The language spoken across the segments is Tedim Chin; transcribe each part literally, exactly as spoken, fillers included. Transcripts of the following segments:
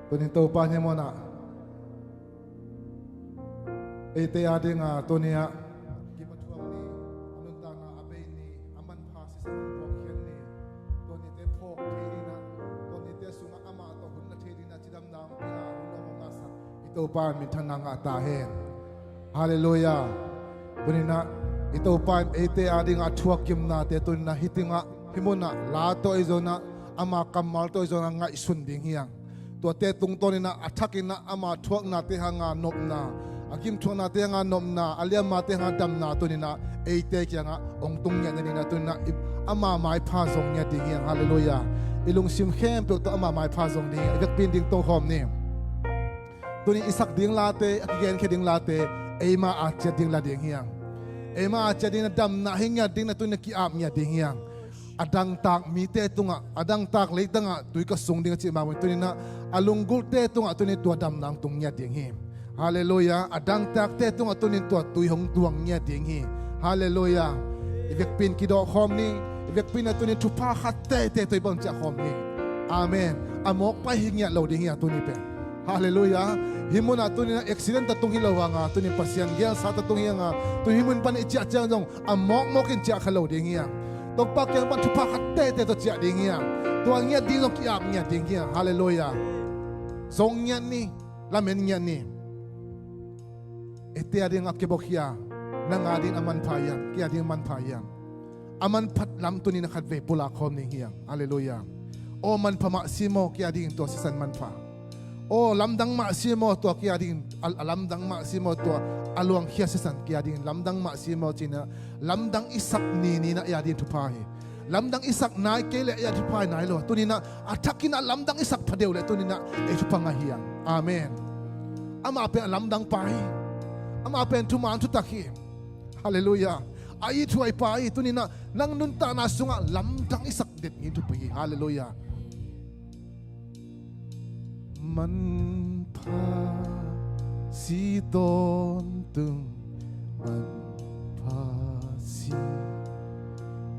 Tunin Topa in hih munah eite adingin tuni-ah kipathuak ni, a nuntakna a bei ni, a manpha sisan hong phawkkhiat ni, tua nite phawk thei dingin, tua nite sungah amah tawh hun la thei dingin cidamna hong pia, hun hong ngahsak i Topa in minthanna ngah ta hen. Halleluiah. Tuninah i Topa in eite adingin a thuak kimnate tuninah hih tungah, hih munah la tawh ahi zonah, ama kammal tawh ahi zonah ngaihsun ding hi hang. Tuate tungtawninah a thakinah ama thuaknate hanga nopna, a gimthuaknate hanga nopna, a liammate hanga damna tuninah eite kiangah hong tung ngiatngiat dingin tuninah i, ama maipha zong ngiat ding hi hang. Halleluiah. I lungsim khempeuh tawh ama maipha zong ding hi hang. I vekpi in ding to khawm ni. Tuni i sak ding late, a kigenkhia ding late, eima a ciat ding la ding hi hang. Eima a ciat dingin a damna hi ngiat dingin a tuninah ki-ap ngiat ding hi hang. A dangtak mite tungah, a dangtak leitangah tui ka sung ding a cih mah bangin tuninah a lunggulhte tungah tunin tua damna hong tung ngiat ding hi. Halleluiah. A dangtakte tungah tunin tua tui hong tuang ngiat ding hi. Halleluiah. I vekpi in kidawh khawm ni. I vekpi in a tunin thupha khat teitei tawh i bang ciah khawm ni. Amen. A mawk pai hi ngiat lo ding hi a tuni pen. Halleluiah. Hih munah tuninah accident tatung hi lo hanga, tunin Pasian gelsa tatung hi hanga, tuni hih mun pan i ciah ciang zong a mawkmawk in ciah kha lo ding hi hang. Topa kiang pan thupha khat teitei tawh ciah ding hi hang. Tua ngiat ding zong ki-ap ngiat ding hi hang. Halleluiah. Zong ngiat ni, lamen ngiat ni. Eite adingin a kibawkhia, nang adingin a manpha hiam, kei adingin a manpha hiam. A manphat lam tuninah khatvei pulak khawm ning hi hang. Halleluiah. Aw manpha mah si maw, kei adingin tua sisan manpha. Aw lamdang mah si maw, tua kei adingin a, a lamdang mah si maw, tua a luangkhia sisan kei adingin lamdang mah si maw cinah, lamdang i sak ni ninah ei adingin thupha hi. Lamdang i sak nai kei leh ei a thupha hi nai lo. Tuninah a thakinah lamdang i sak pha deuh leh tuninah ei thupha ngah hi hang. Amen. Amah pen a lamdang pa hi. Amah pen thuman thutak hi. Halleluiah. A ithuai pa hi. Tuninah nang nuntakna sungah lamdang i sak det ngin thupi hi. Halleluiah. Manpha si tawntung, manpha si,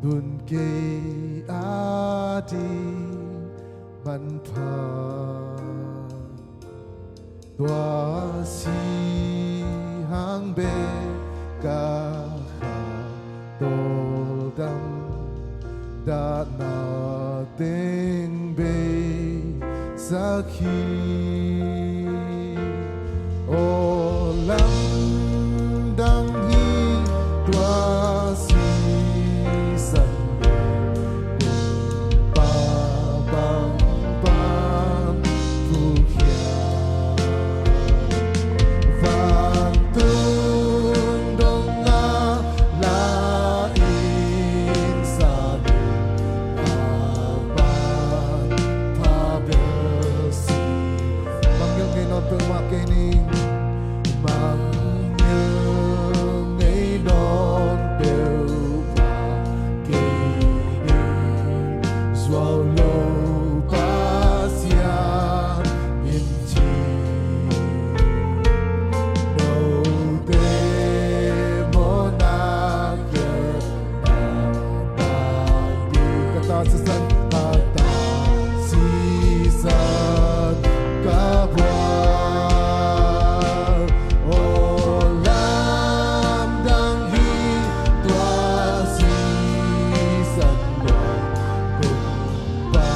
tun kei ading manpha. Tua si hang bek ka kha tawldam, dahna teng bei sak hi. Aw lamdang hi tua sisan, kumpa bang pan thukhia. Vantung dongah la in sa ding a pan pha bel si. Mangngilh ngei nawn peuhmah kei ning. Mangngilh ngei nawn peuhmah kei ning. Zuau lo Pasian in ci. Note mawhna gelhna takpi. Ka ta sisan, ka ta sisan ka buai. Aw lamdang hi tua sisan buai. Kumpa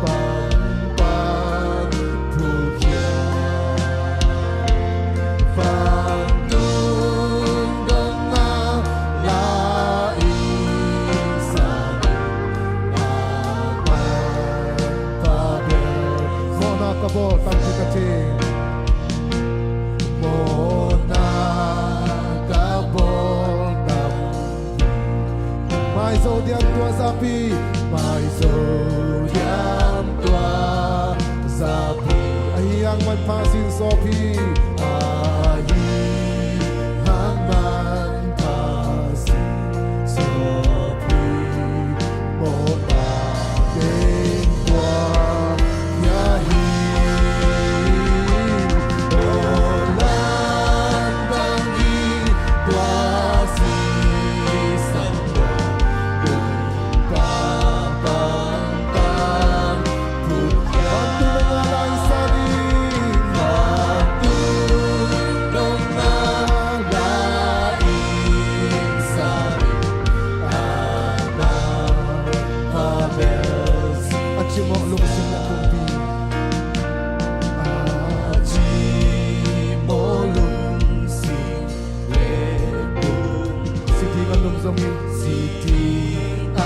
pan pan thukhia. Vantung dongah la in sa ding a pan pha bel. Mawhna ka bawl tampi ka ci. Mawhna ka bawl tampi. Maizo diam tua zapi, maizo diam tua zapi. Ahi hang manpha sin sawp hi. Ahi hang manpha sin sawp hi. Mawhna teng tua hi. Aw lamdang hi tua sisan buai. Kumpa pan pan thukhia. Vantung dongah la in sa ding. Sing na kumpi. A ci mawh lung sing le tung. Sing ding a lungzom in. Sing ding a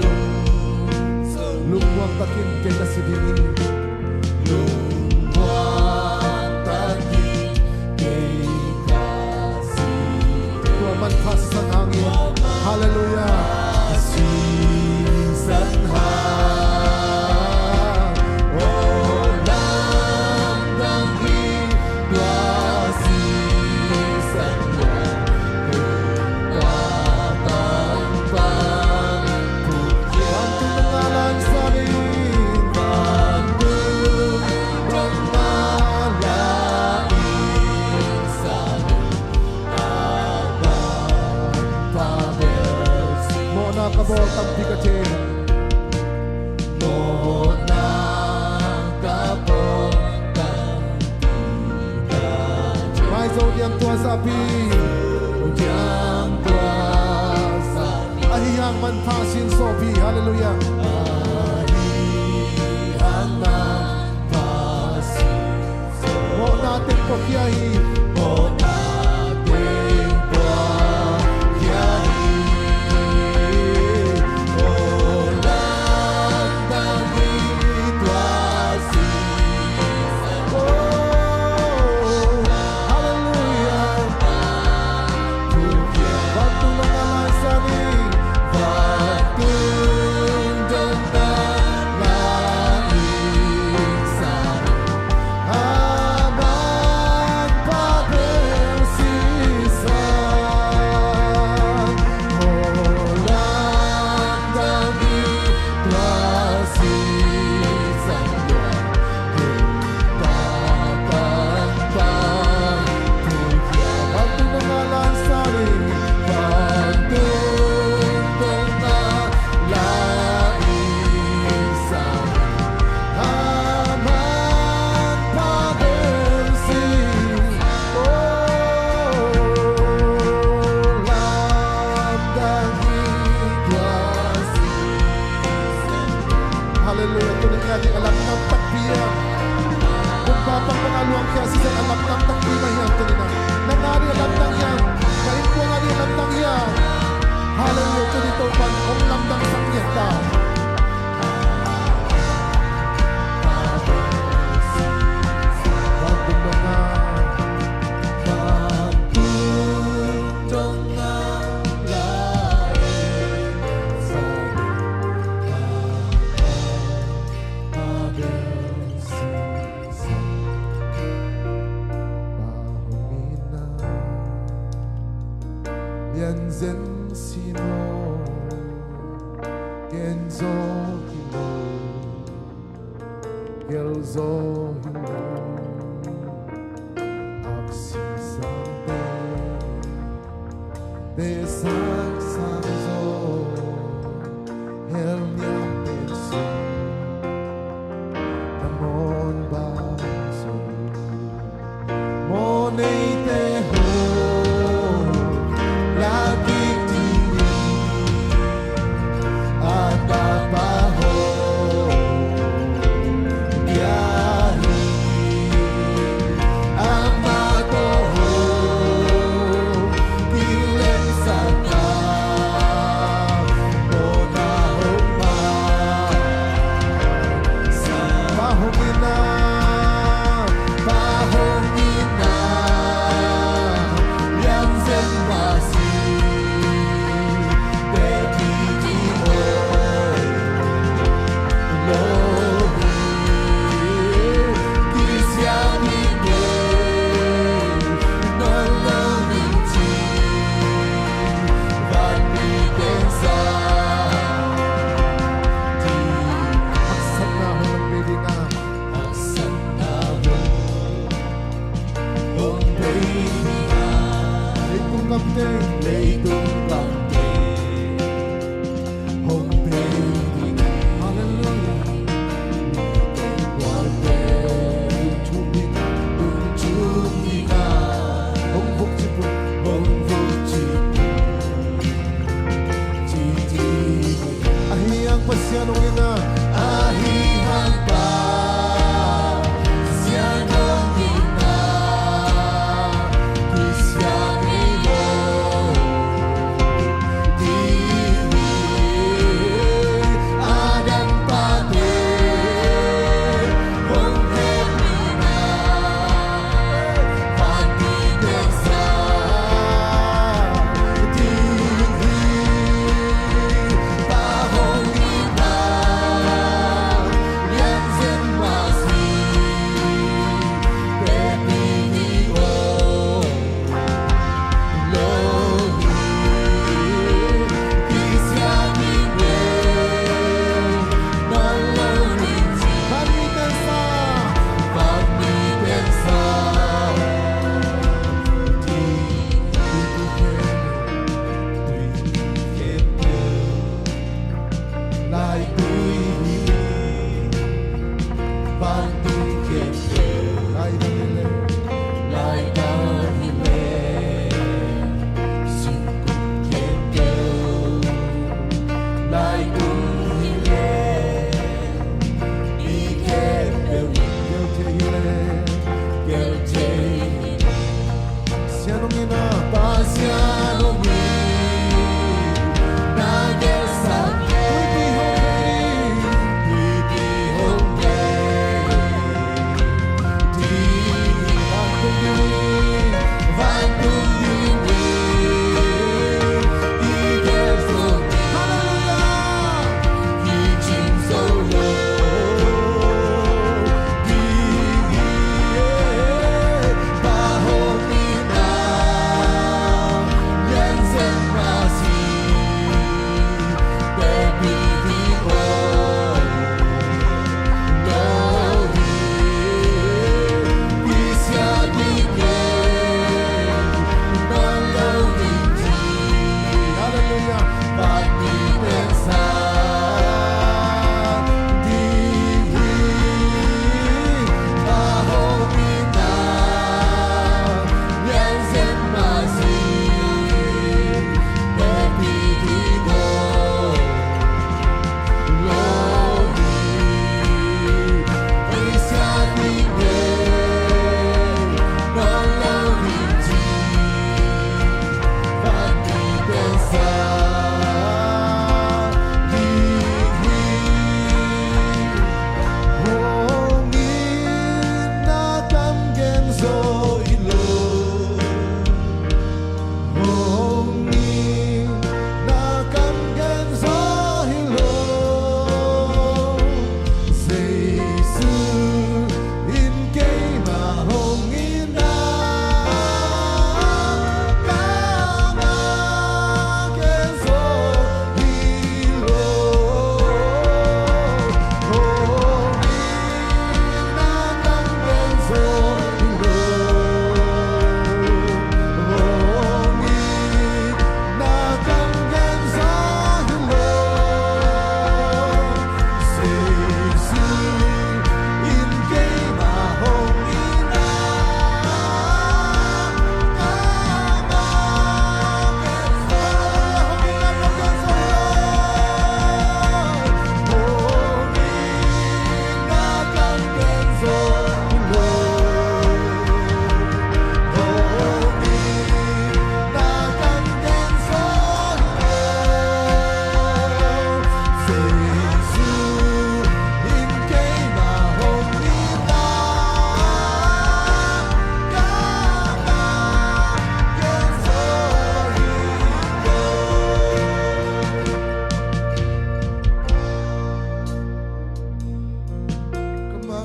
lungzom. Lungmuang takin kei ka sing ding hi. Lungmuang takin kei ka sing ding hi. Tua manpha sisan hangin. Halleluiah. Sisan hang. Aw lamdang hi tua sisan hang. Vantung dong a la in sa ning. Vantung dong a la in sa ning. Mawhna ka bawl tampi ka thei. Mawhna ka bawl tampi ka thei. Mai Zo diam tua sa pi. Diam tua sa pi. Ahi hang manpha sin sawpi. Halleluiah. Ahi hang manpha sin. Mawhna teng pua khia hi. Mawhna teng pua khia hi. Aw lamdang hi tua sisan. Aw, halleluiah. Vantung dong a la in sa ning. Vantung dong a la in sa ning. A manpha bel sisan. Aw lamdang hi tua sisan. Halleluiah. Tuni in a ding a lamdang takpi a. Kumpa pang bang a luangkhia sisan a lamdang takpi mah hiam tuni in a. Nang a ding a lamdang hiam. Na innkuan a ding a lamdang hiam. Halleluiah. Tuni Topa'n hong lamdang sak ngiat ta. Lian zen si maw, gen zaw hi lo, gel zaw hi lo. Aksi sangte, te sang sang zaw, hell niam pen sung, a mawn bang zaw. Mawh neite ho, la kik ding hi, a tapa ho, kia hi.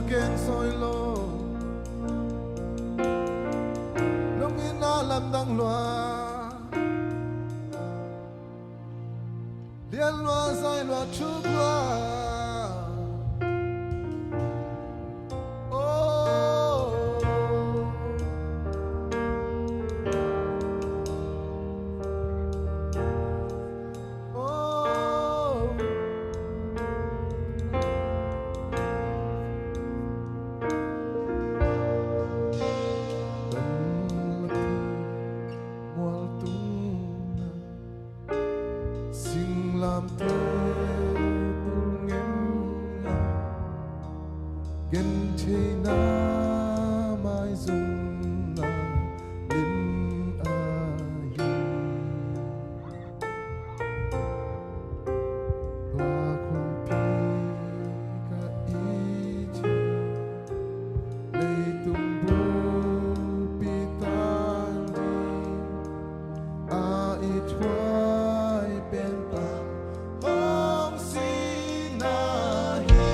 Keng soi lo, nong in a lamdang lua, lian lua, zai lua, thuk lua. Oh, oh. Mual tungah singlamteh tul ngen, gentheihna maizumna lim ahi. Tua khuampi ka it hi, leitung bulpi tan ding a i thuak pen Pasian hong sin ahi.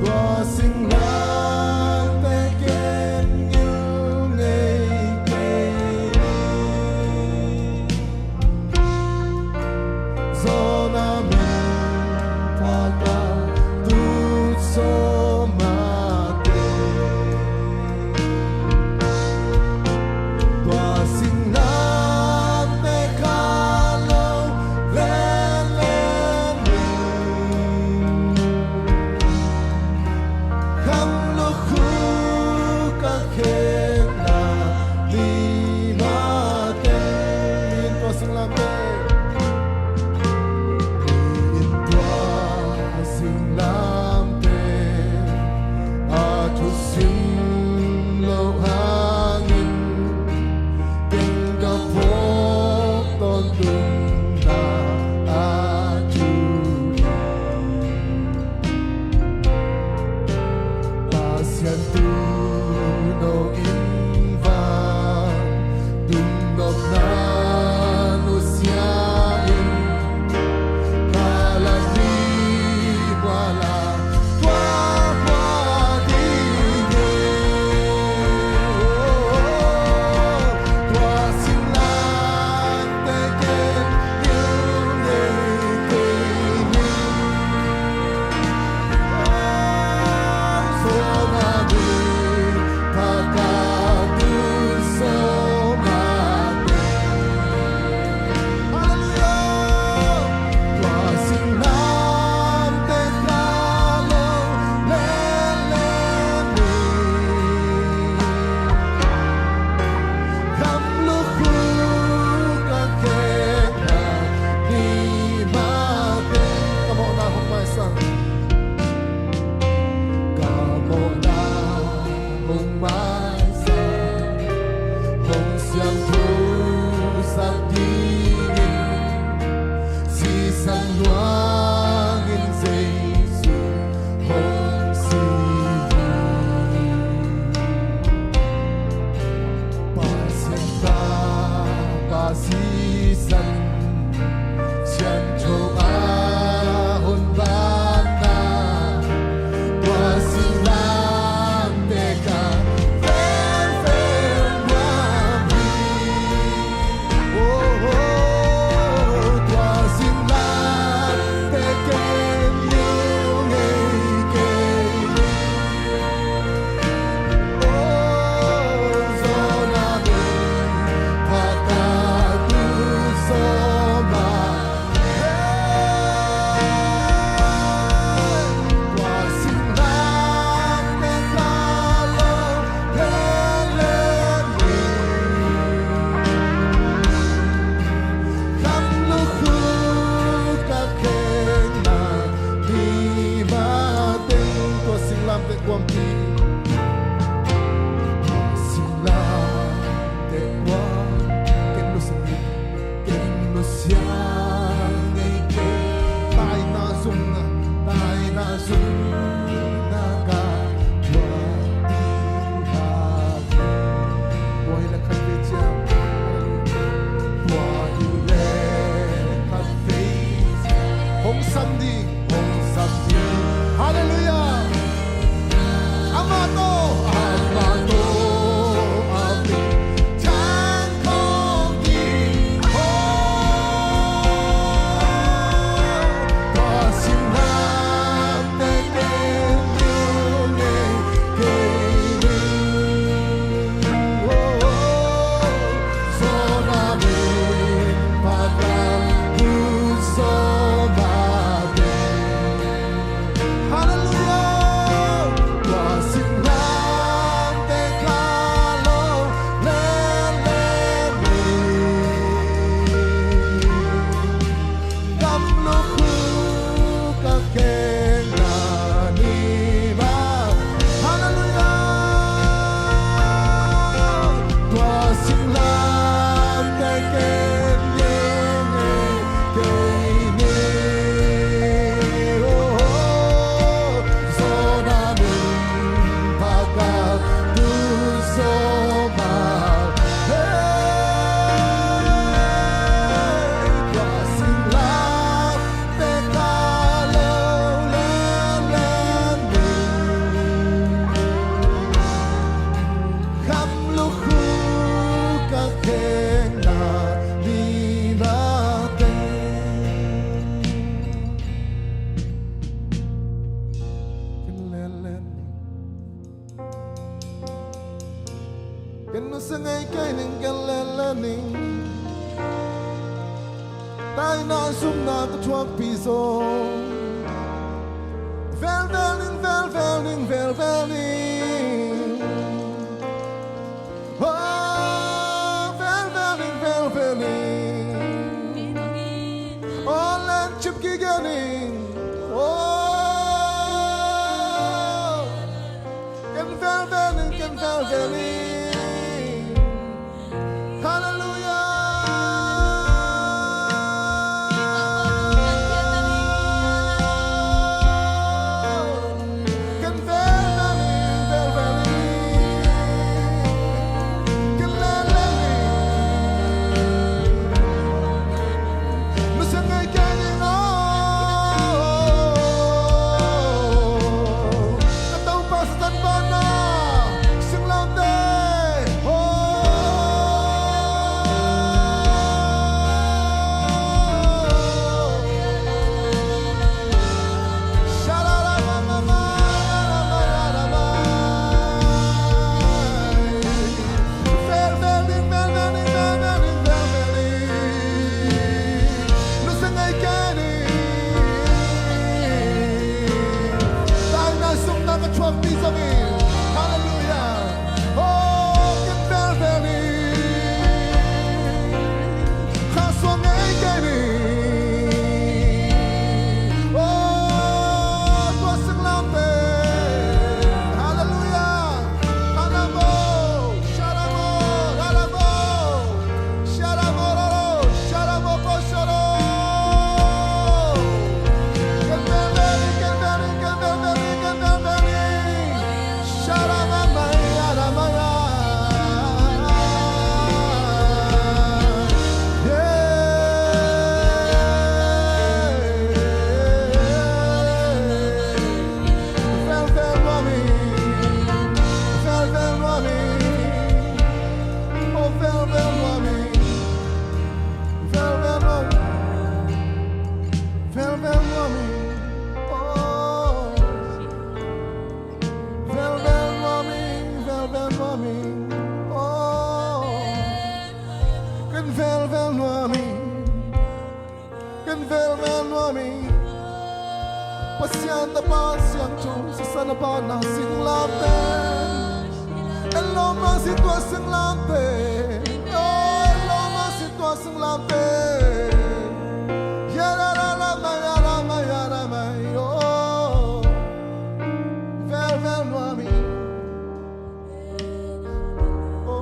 Tua singlamteh ken ngilh ngei kei. Zawhna min pha ka tu sawm mah teh. Tua singlamteh kha lo lenlen in, kham lukhu ka khekna ni mah teng. Tua singlamteh, in tua singlamteh a thusim loh hangin, ken ka phawk tawntungna a thu hi. Pasian tuuno in vang, dum nopna nusia in, khalam ni hua la tua hua ding hi. Tua singlamteh ken ngilh ngei kei ni. Ka mawhna hong maisak. Ka mawhna hong maisak, hong siangthosak dingin, sisan luangin Jesu hong si hi. Pasian tapa sisan, siangtho a hong banna, tua singlamteh ka phenphen nuam hi. Oh, oh, tua singlamteh ken ngilh ngei kei. Tua singlamteh kuampi, singlamteh kuampi, ken nusia ngei, ken nusia ngei kei. Taina zumna, taina zumna ka thuak ding hi. Tua hi leh khatvei ciang, tua hi leh khatvei ciang hong sam ding, hong Halleluiah. Amah tawh, amah tawh a minthan khawm ding. Tua singlamteh ken ding, ken ding. Oh, oh. Sawm a min phat a, tu sawm a min. Halleluiah. Tua singlamteh ka lo lele ni. Gamluk khuk a kheng na ni mah. Halleluiah. Tua singlamteh ken ding, ken ding. Oh, oh. Sawm a min phat a, tu sawm a. Hey, tua singlamteh ka lo lele ni. Gamluk khuk a kheng na ni mah teh. Ken lele ning. Ken nusia ngei kei ning, ken lele ning. Taina zumna ka thuakpih zong. Velvel ning, velvel ning, velvel ning. Oh, velvel ning, velvel ning. Oh, len cip kik ning. Oh, ken velvel ning, ken velvel ning. Halleluiah. Ken velvel ning, velvel ning. Ken lele ning. Nusia ngei kei ning, oh. Ka Topa Satan banah singlamteh. Oh. Velvel ning, velvel ning, velvel ning, velvel ning. Nusia ngei kei ning. Taina zumna ka thuakpih zongin. Halleluiah. Oh, ken velvel ning. Kha suak ngei kei ning. Oh, tua singlamteh. Halleluiah. Halamo, shalamo, halamo. Shalamo, lalo, shalamo, ko, shalo. Ken velvel ning, ken velvel ning, ken velvel ning, ken velvel ning. Shalamamai, alamai, ah. Yeah. Velvel nuam ing. Velvel nuam ing. Oh, velvel nuam ing. Velvel nuam ing. Velvel nuam ing. Oh. Velvel nuam ing, velvel nuam ing. Oh. Ken velvel nuam ing. Ken velvel nuam ing. Pasian Tapa Siangtho, sisan a pana singlamteh. En lo mah sin tua singlamteh. Oh, en lo mah sin tua singlamteh. Ya la la la ma ya la ma ya la ma yo. Velvel nuam ing. Oh.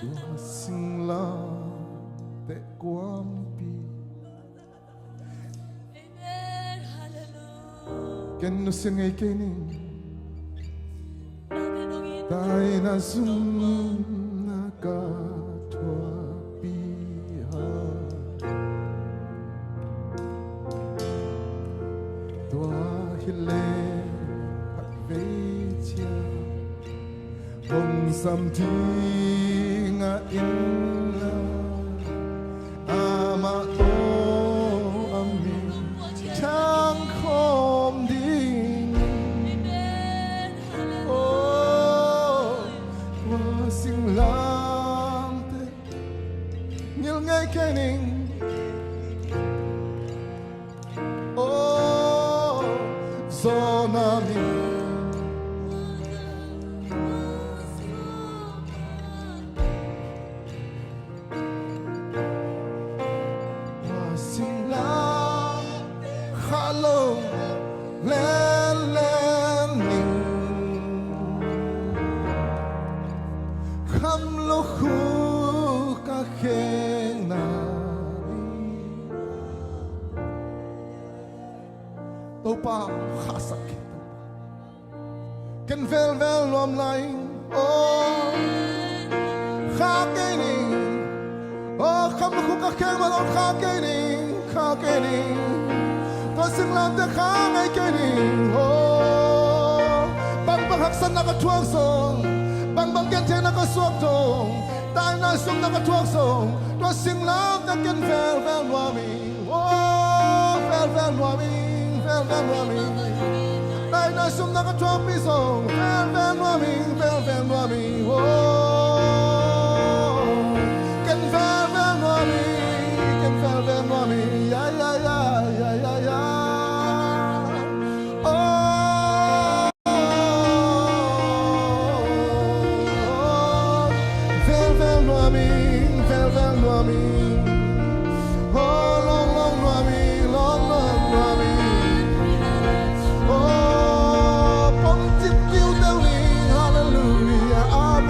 Tua singlamteh kuampi. Ken nusia ngei kei ning. Taina zumna ka thuakpih a, tua hileh khatvei ciang hong sam ding a inla, amah tawh a min thang khawm ding. Oh, tua singlamteh ngil ngei kei ning. Oh, zawhna min. Tua singlamteh kha lo lenlen ning, kham lo khuk a kheng na ni. Topa, khasak kei. Ken velvel nuam lai. Oh, kha kei ning. Oh, kham lo khuk a kheng mah lo, kha kei ning, kha kei ning. Tua singlamteh kha ngei kei ning. Oh, bangbang haksatna ka thuak zong, bangbang gentheihna ka suak zong, taina zumna ka thuak zong, tua singlamteh ken velvel nuam ing. Oh, velvel nuam ing, velvel nuam ing. Taina zumna ka thuakpih zong, velvel nuam ing, velvel nuam ing. Oh, ken velvel nuam ing, ken velvel nuam ing. Ya, ya, ya, ya, ya, ya. Oh, velvel nuam ing, velvel nuam ing. Oh, long long nuam ing, long long nuam ing. Oh, pom cip kiu teu ning, hallelujah, amen.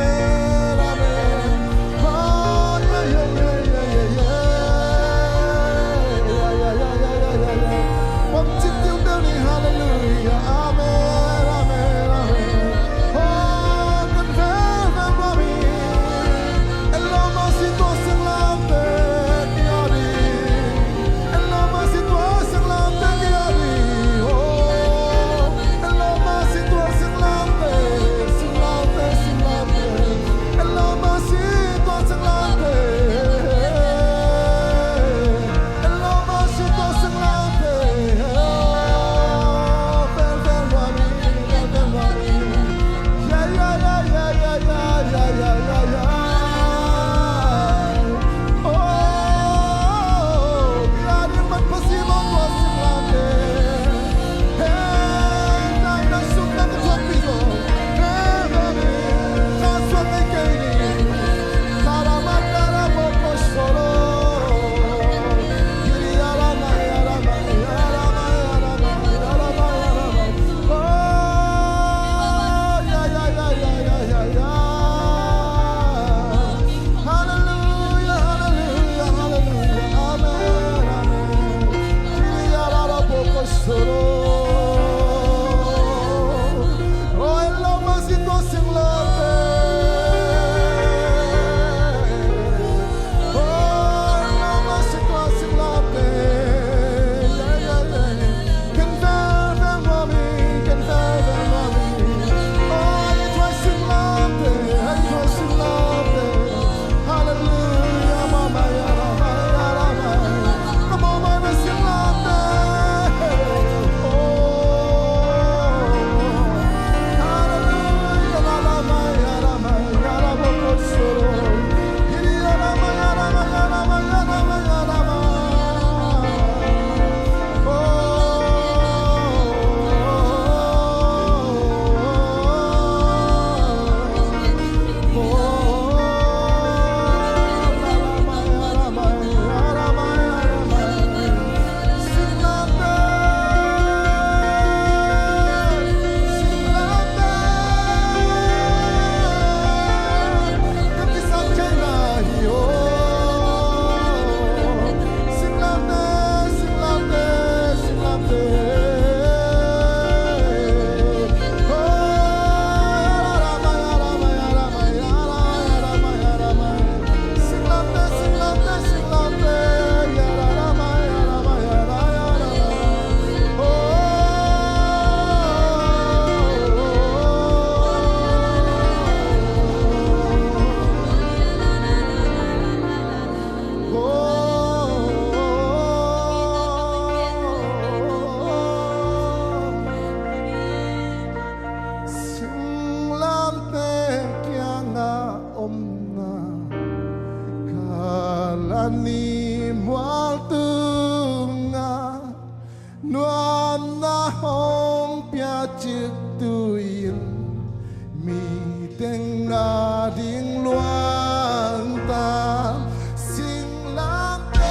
Teng a ding luang ta, singlamteh,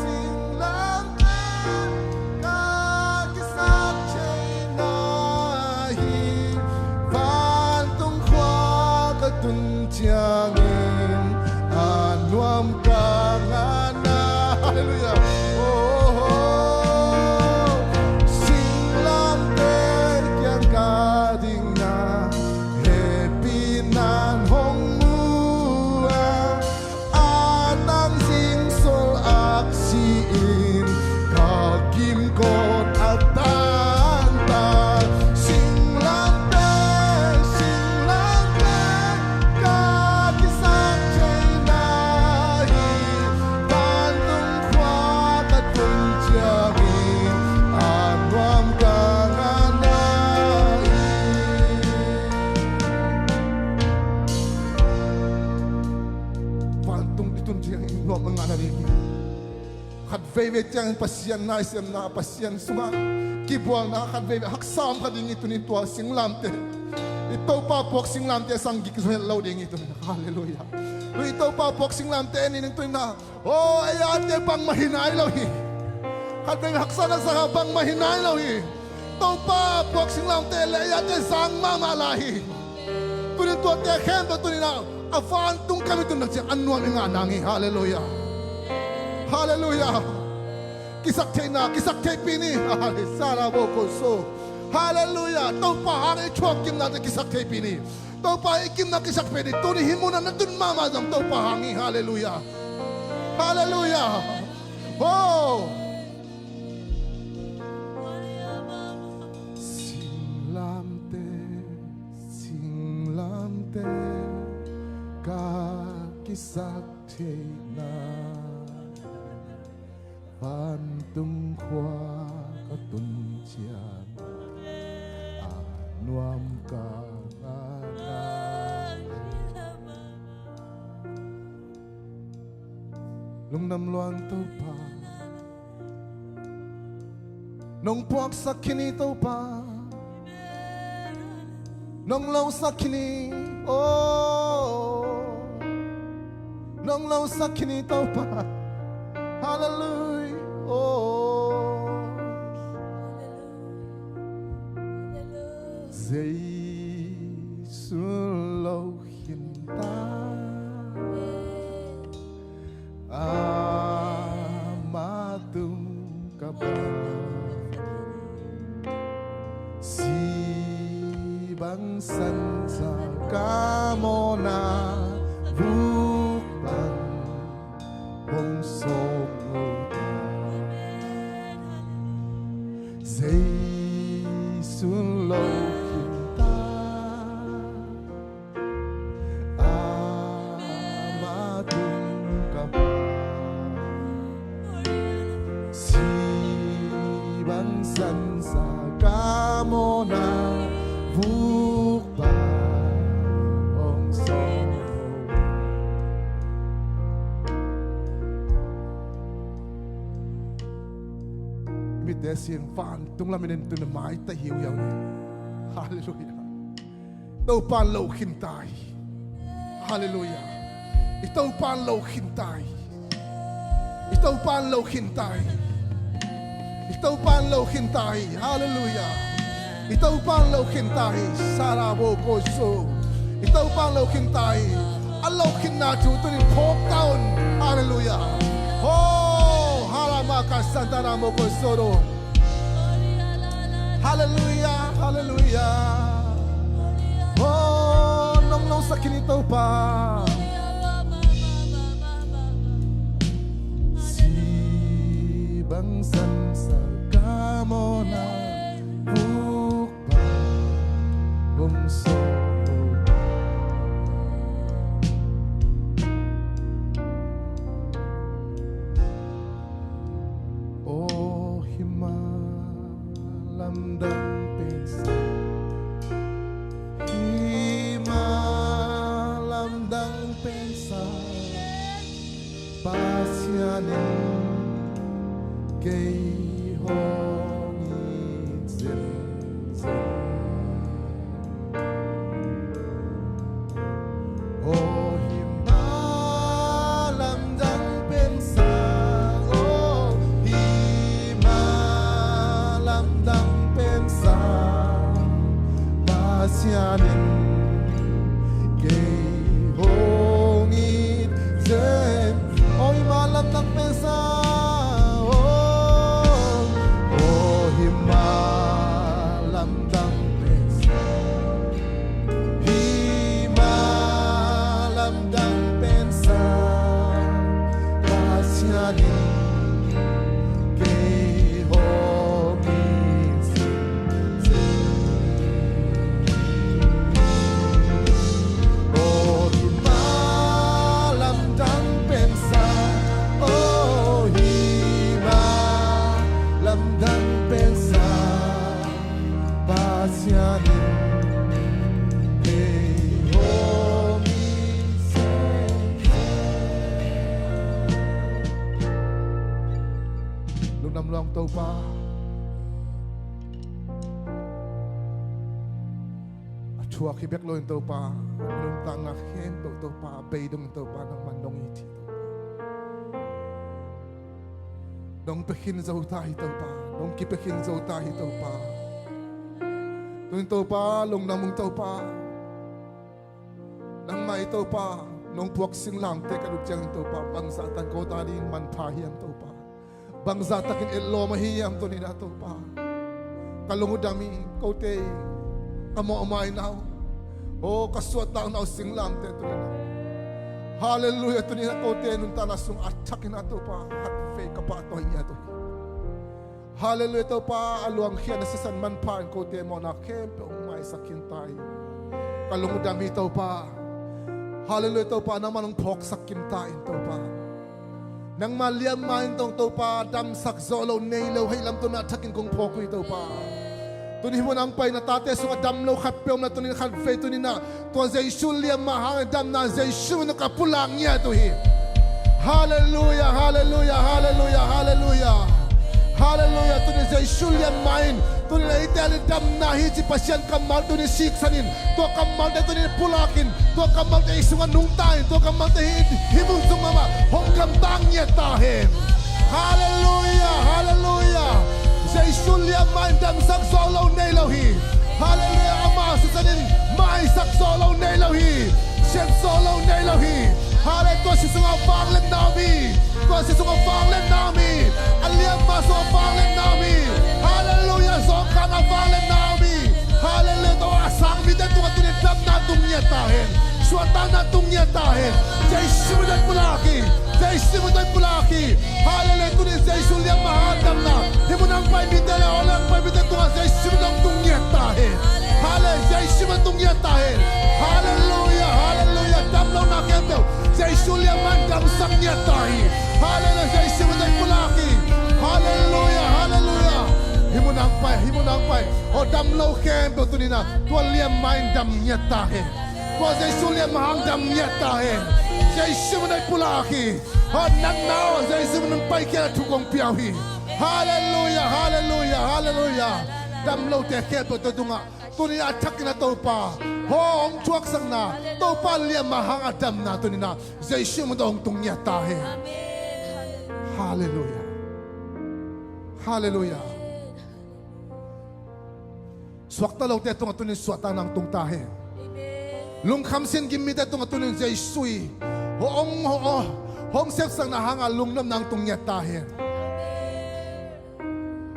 singlamteh, ka kisap theihna hi. Vantung khua ka tun ciangin a nuam ka ngahna. Halleluiah. Oh, singlamteh kiang ka ding na, hehpihna hong mu a, a nang zingsol aksi in ka kimkot a tangtak. Singlamteh, singlamteh, ka kisap theihna hi. Vantung khua ka tun ciangin a nuam ka ngahna hi. Vantung i tun ciangin nuam ka ngahna ding hi. Khat veivei ciangin Pasian naisiamna, Pasian sungah kibualna, khat veivei haksa om kha ding hi. Tunin tua singlamteh, i Topa puak singlamteh sang gik zo het lo ding hi tunin. Halleluiah. Tuni i Topa puak singlamteh ni ning tunin ah, oh, ei ate bangmah hi nai lo hi. Khat veivei haksa na sang a bangmah hi nai lo hi. Topa puak singlamteh le ei ate zang mahmah lai hi. Tunin tuate khempeuh tunin ah, a vantung kam i tun na ciang a nuam i ngah nang hi. Halleluiah. Halleluiah. Kisaktheihna, kisaktheihpih ni. Hale-, saraboko so. Halleluiah. Topa hang i thuak kimnate kisaktheihpih ni. Topa i kimna kisakpih ni. Tuni hih munah na tun mahmah zong Topa hang hi. Halleluiah. Halleluiah. Oh. Singlamteh, singlamteh, ka kisaktheihna. Vantung khua ka tun ciang a nuam ka ngahna. Lungdam luang Topa. Nong puaksak khin hi Topa. Nong losak khin hi. Oh. Nong losak khin hi Topa. Halleluiah. Oh. Jesu lo khin ta. Amah tung ka bang, si bang sansa ka mawhna, vuk bang hong sawm lo ta. Jesu lo khin ta. Amah tung ka bang, si bang sansa ka mawhna, vuk bang hong sawm. Mitte sin vantung lamin en tun a mai ta hiuhiau ni. Halleluiah. Topa lo khin ta hi. Halleluiah. I Topa lo khin ta hi. I Topa lo khin ta hi. I Topa lo khin ta hi. Halleluiah. I Topa lo khin ta hi. Saraboko so. I Topa lo khin ta hi. A lo khinna thu tunin phawk ta un. Halleluiah. Oh, halamaka santanamoko sodo. Halleluiah, halleluiah. Oh, nong losak khin hi Topa. Si bang sansa ka mawhna, vuk bang hong sawm lo. Oh, hih mah lamdang pensa, hih mah lamdang pensa, Pasian in kei hong it zenzen. Topa, a thuak hi bek loin Topa, a nuntakna khempeuh Topa, a bei dongin Topa, nangman nong it hi Topa. Nong pia khin zo ta hi Topa, nong kipia khin zo ta hi Topa. Tunin Topa, lungdam ung Topa. Nangmah i Topa, nong puak singlamteh ka lut ciangin Topa, bangzah tan ko ta dingin manpha hiam Topa? Bangzah takin etlawm ahi hiam tuninah Topa? Ka lung uh dam hi, kote i ka mawhmaina uh, aw, ka suahtakna uh singlamteh tuninah. Halleluiah, tuninah kote nuntakna sung a thakinah Topa, khatvei ka pahtawi ngiat uh hi. Halleluiah Topa, a luangkhiatna sisan manpha in kote mawhna khempeuh hong maisak khin ta hi. Ka lung uh dam hi Topa. Halleluiah Topa, nangman hong phawksak kim ta in Topa. Nangma liamma in tong Topa, damsak zawh lo nei lo hei lam tawh na thakin kong phawk uh hi Topa. Tuni hih munah hong pai na tate sungah dam lo khat peuh om na tunin khatvei tuninah tua Jesu liamma hangin damna Jesu min tawh ka pulak ngiat uh hi. Halleluiah, halleluiah, halleluiah, halleluiah. Halleluiah, tunin Jesu liamma in tunin eite adingin damna hi ci Pasian kammal tunin siksanin, tua kammalte tunin pulakin, tua kammalte i sungah nungta in, tua kammalte hih, hih mun sung mahmah hong gamtang ngiat ta hen. Halleluiah, halleluiah. Jesu liamma in damsak zawh lo nei lo hi. Halleluiah, ama sisanin maisak zawh lo nei lo hi. Siat zawh lo nei lo hi. Halleluiah, tua si sungah vangliatna om hi. Tua si sungah vangliatna om hi. A liamma sungah vangliatna om hi. Halleluiah, zawhkahna vangliatna om hi. Halleluiah, tua a sang mite tungah tunin damna tung ngiat ta hen. Suahtakna tung ngiat ta hen. Jesu min tawh pulak hi. Jesu min tawh pulak hi. Halleluiah, tunin Jesu liamma hang damna hih munah hong pai mite le aw le hong pai mite tungah Jesu min tawh tung ngiat ta hen. Halleluiah, Jesu min tawh tung ngiat ta hen. Halleluiah, halleluiah, dam lohna khempeuh Jesu liamma in damsak ngiat ta hi. Halleluiah, Jesu min tawh pulak hi. Halleluiah, halleluiah. Hih munah hong pai, hih munah hong pai, aw dam lo khempeuh tuninah tua liamma in dam ngiat ta hen. Tua Jesu liamma hang dam ngiat ta hen. Jesu min tawh pulak hi. Aw natna aw Jesu min tawh paikhiat a thu kong pia uh hi. Halleluiah, halleluiah, halleluiah. Dam lote khempeuh tua tungah tuninah a thakinah Topa, aw hong thuaksakna, Topa liamma hang a damna tuninah Jesu min tawh hong tung ngiat ta hen. Halleluiah. Halleluiah. Suakta lote tungah tunin suahtakna hong tung ta hen. Lungkham sin gim mite tungah tunin Jesu i hong, hong, hong, hong sepsakna hanga lungdamna hong tung ngiat ta hen.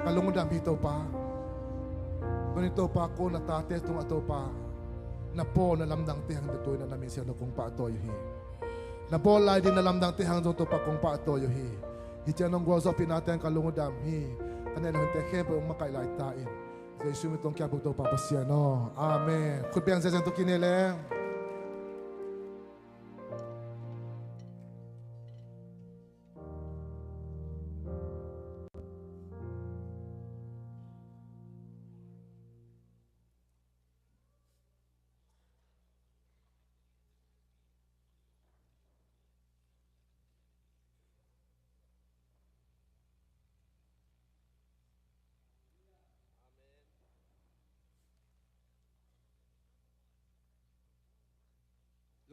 Ka lung uh dam hi Topa. Tunin Topa, ko na tate tungah Topa, na bawl na lamdangte hang tua tuninah na min siangtho kong pahtawi uh hi. Na bawl lai ding na lamdangte hang zong Topa kong pahtawi uh hi. Hih ciang nong gualzawhpihnate hang ka lung uh dam hi. Ka neih le hunte khempeuh hong makaih lai ta in. Jesu min tawh hong kiap uh Topa Pasian aw. Amen. Khut beng ziazia tawh kine leng.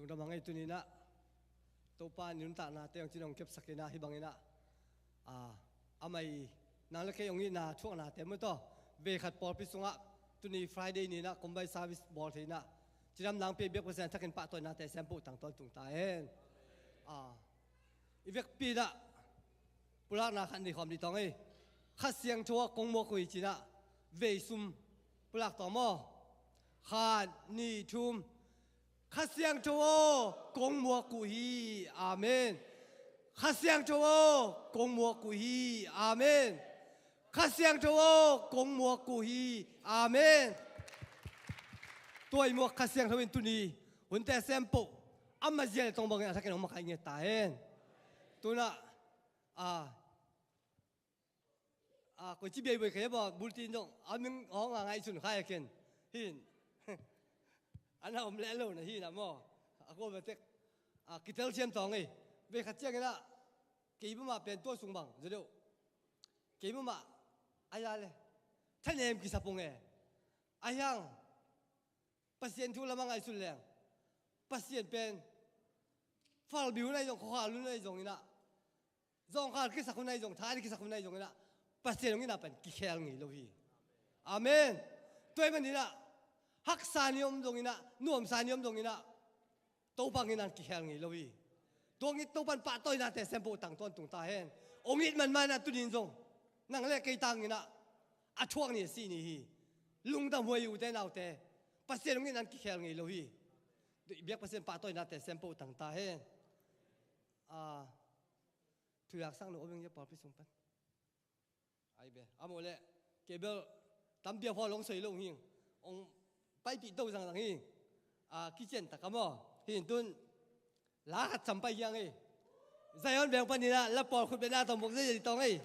Lungdam a ngei tuninah Topa in i nuntaknate hong cin hong kepsak inah hih banginah, a, amah i nang le kei hong itna thuaknate mawtaw vei khat pawlpi sungah tuni Friday ninah combine service bawl thei inah cidamna hong pia biak Pasian thakin pahtawinate siampuh tangtawn tung ta hen. A, i vekpi inah pulakna khat nei khawm dih tawng ei. Kha Siangtho ah kong muak uh hi cinah vei sum pulak tawng maw? Khat, nih, thum. Kha Siangtho aw kong muak uh hi. Amen. Kha Siangtho aw kong muak uh hi. Amen. Kha Siangtho aw kong muak uh hi. Amen. Tua i muak Kha Siangtho in tuni hunte siampuh a mazia le tong bangin a thakin hong makaih ngiat ta hen. Tunah a, a, koici biaiboi kei a baw bulletin zong a ming hong a ngaihsun khai a ken hin. A na om leh lo na hi na maw? A kuama tek a kitel thiam tawng ei. Vei khat cianginah kei bamah pen tua sung bang za deuh. Kei bamah Ahi a le, thanem kisa pong e. Ahi hang Pasian thu lamah ngaihsun leng, Pasian pen falbi hun ahi zong, khuakhal hun ahi zong inah, zawngkhal kisak hun ahi zong, tha kisak hun ahi zong inah, Pasian hong inah pen kikhel ngei lo hi. Amen. Tua ahih manin ah haksa ni om zong inah, nuamsa ni om zong inah, Topa hong inah kikhel ngei lo hi. Tua hong it Topa in pahtawinate sem pah uh tang tawntung ta hen. Hong it manmah inah tuni in zong nang le kei tang inah a thuak ni a si ni hi. Lungdam huai ute naute. Pasian hong inah kikhel ngei lo hi. Biak Pasian pahtawinate sem pah uh tang ta hen. Ah, thuhilhsak nu om ing, ia pawlpi sung pan. Ai be, a mawh leh, kei bel tampi a phawl hong soi lo hi. Hong paipih to zangzang hi. A, kician tak a maw. Hi in tun la khat sam pai hiang hi. Zion veng panin ah la pawl khut beng na tawng bok zai zai tawng hi.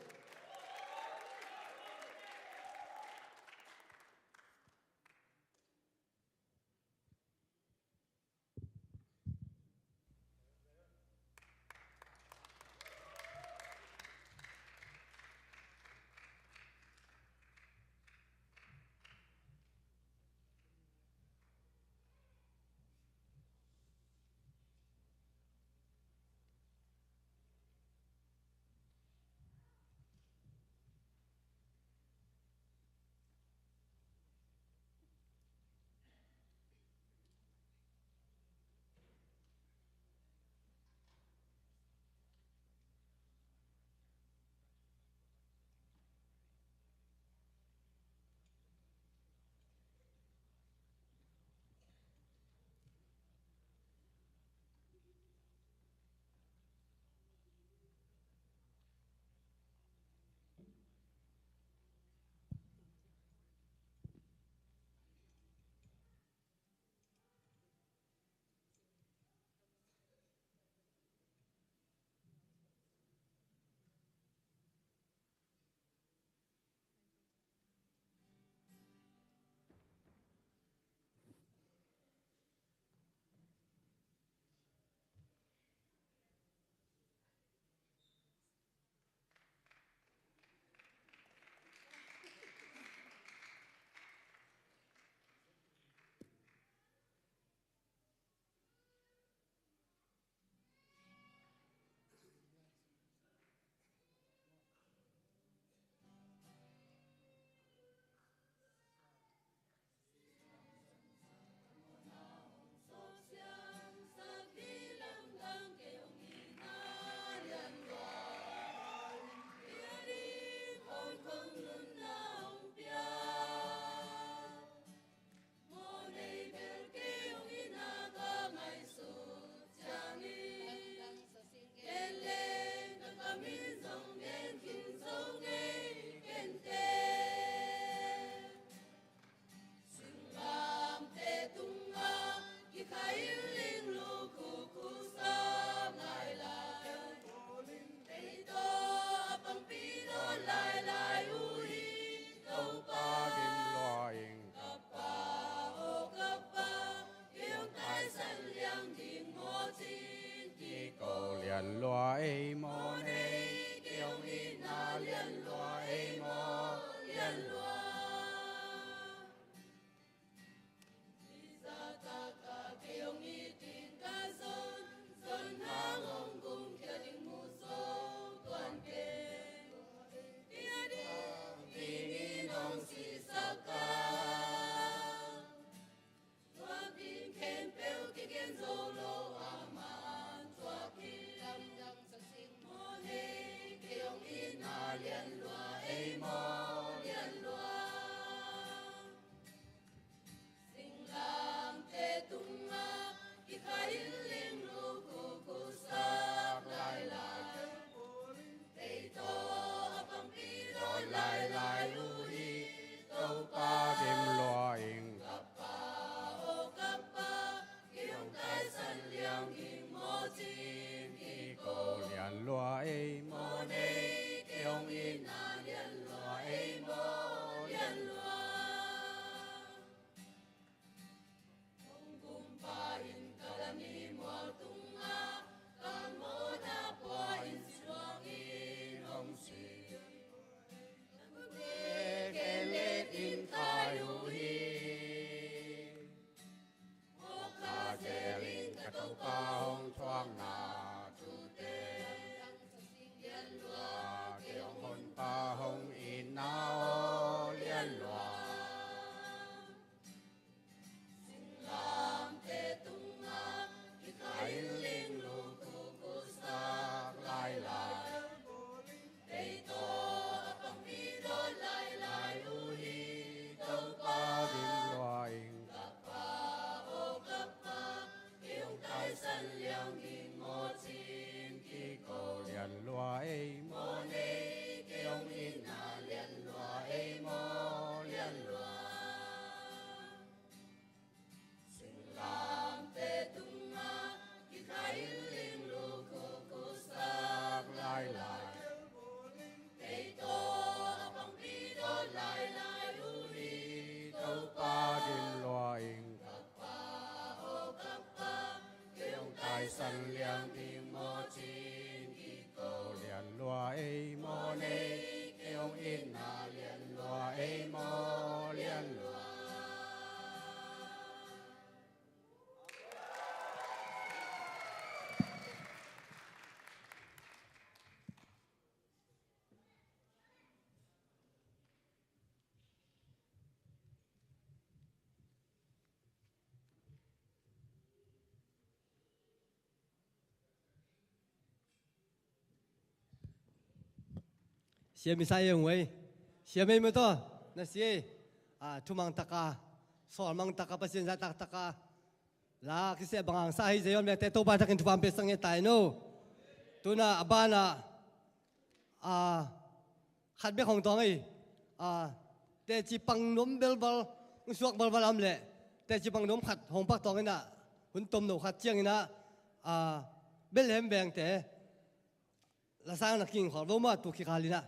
San liang ding maw cin kiko lian lua ei maw nei, kei hong itna lian lua ei maw lian lua. Siam i sa ei hong ei. Siam ei maw taw. Na si ei. A, thumang taka, sawlmang taka, Pasian zahtak taka, la kiseh bang hang sa hi, Zion mite Topa takin thupha pia sak ngei ta in aw. Tuna a bana, a, khat bek hong tuang ei. A, teci pang nuam belbal, hong suak balbal a om leh, teci pang nuam khat hong pak tuang in ah, hun tomno khat ciangin ah, a, Bethlehem vengte lasang na kingkhol vo maw, tu kikal in ah.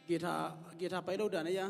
Guitar, guitar pai lo dan ahi a.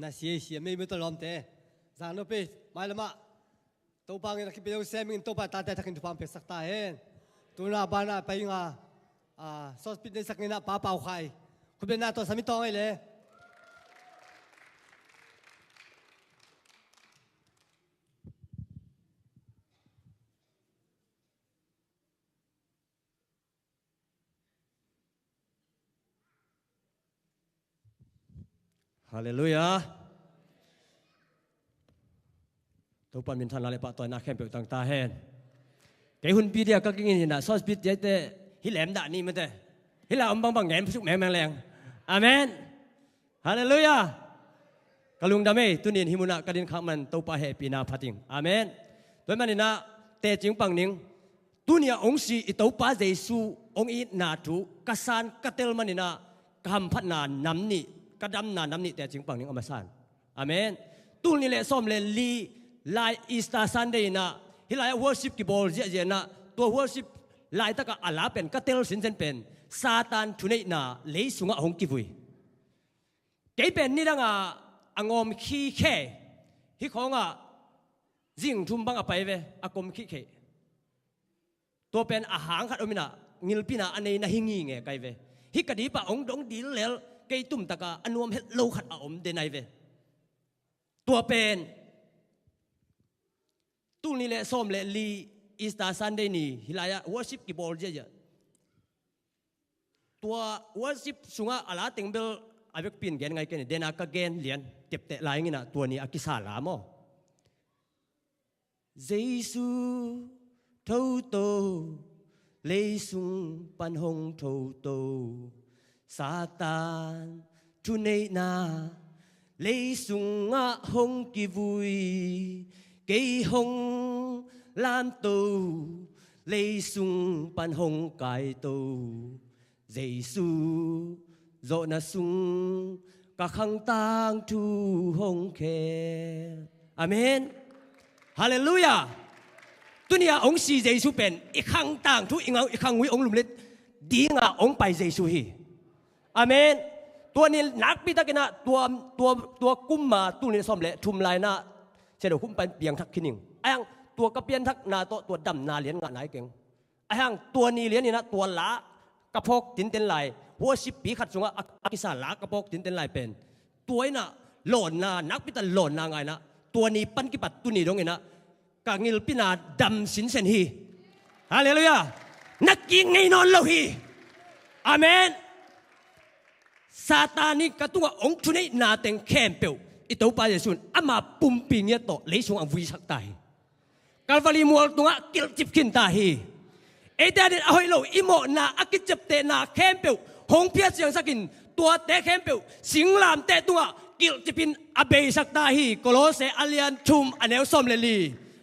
Na sia sia mei mei ta lawmte. Zang no pe, mai lama. Topa ngin a kipi lo sem in Topa tate thakin thupha peksak ta hen. Tuna bana pai nga. Ah, sauce pit nei sak ngina pa pau khai. Khubena to sami tong ai le. Halleluiah. Topa minthanna le pahtawina khempeuh tang ta hen. Kei hun pi dia ka kingin inah sauce pit dia te hi lem dah ni mate. Hi la om bangbang ngem phusuk mengmeng leng. Amen. Halleluiah. Ka lungdam ei, tunin hi munah ka din khak man Topa hehpihna phating. Amen. Tua hi maninah tecing pang ning. Tunia ong si i Topa Jesu ong itna thu ka san ka tel maninah ka hamphatna nam nih, ka damna nam nih tecing pang ning a masan. Amen. Tul ni le sawm le li lai Easter Sunday inah hi lai-ah worship kibawl ziahziah inah tua worship laitakah a la pen ka tel sinsen pen Satan thuneihna lei sungah hong kivui. Kei pen nidangah a ngawm khikhe hi khawngah zing thum bang a pai ve a kom khikhe. Tua pen a hang khat om inah ngilpina a nei na hi ngi nge kai ve. Hi ka dipah ong dong dil lel kei tumtaka a nuam het lo khat a om den ai ve. Tua pen tul ni le sawm le li Easter Sunday ni hi lai-ah worship kibawl ziahziah. Tua worship sungah a la teng bel a vekpin gen ngai kei ni dena ka gen lian tepteh lai nginah tua ni a kisa la maw. Jesu thoto, leisung pan hong thoto, Satan thuneihna leisungah hong kivui, kei hong lamto, leisung pan hong kaito. Jesu zawhna sung ka khangtang thu hong khel. Amen. Halleluiah. Tunia ong si Jesu pen i khangtang thu i ngau i khangui ong lumlet dinga ong pai Jesu hi. Amen. Tua ni nakpi takinah tua, tua, tua kumma tul ni sawm le thum lainah Siado khum pan piangthak khining. Ayang tua ka pianthakna tawh tua damna lian ngah nai keng. Ahang tua ni lian inah tua la ka phawk tinten lai worship pi khat sungah a, a kisa la ka phawk tinten lai pen tua inah lawnna nakpita lawnna ngainah Tua ni pan kipat tuni dongin ah ka ngilpina dam sinsen hi. Halleluiah. Na kik ngei nawn lo hi. Amen. Satan in ka tungah hong thuneihna teng khempeuh i Topa Jesu in ama pumpi ngiat tawh lei sungah vuisak ta hi. Kalvari mual tungah kilhcip khin ta hi. Eite adingin a hoih lo i mawhna a kiciaptehna khempeuh hong phiat siangsakin tuate khempeuh singlamteh tungah kilhcipin a beisak ta hi. Kolose a lian thum a neu sawm le li.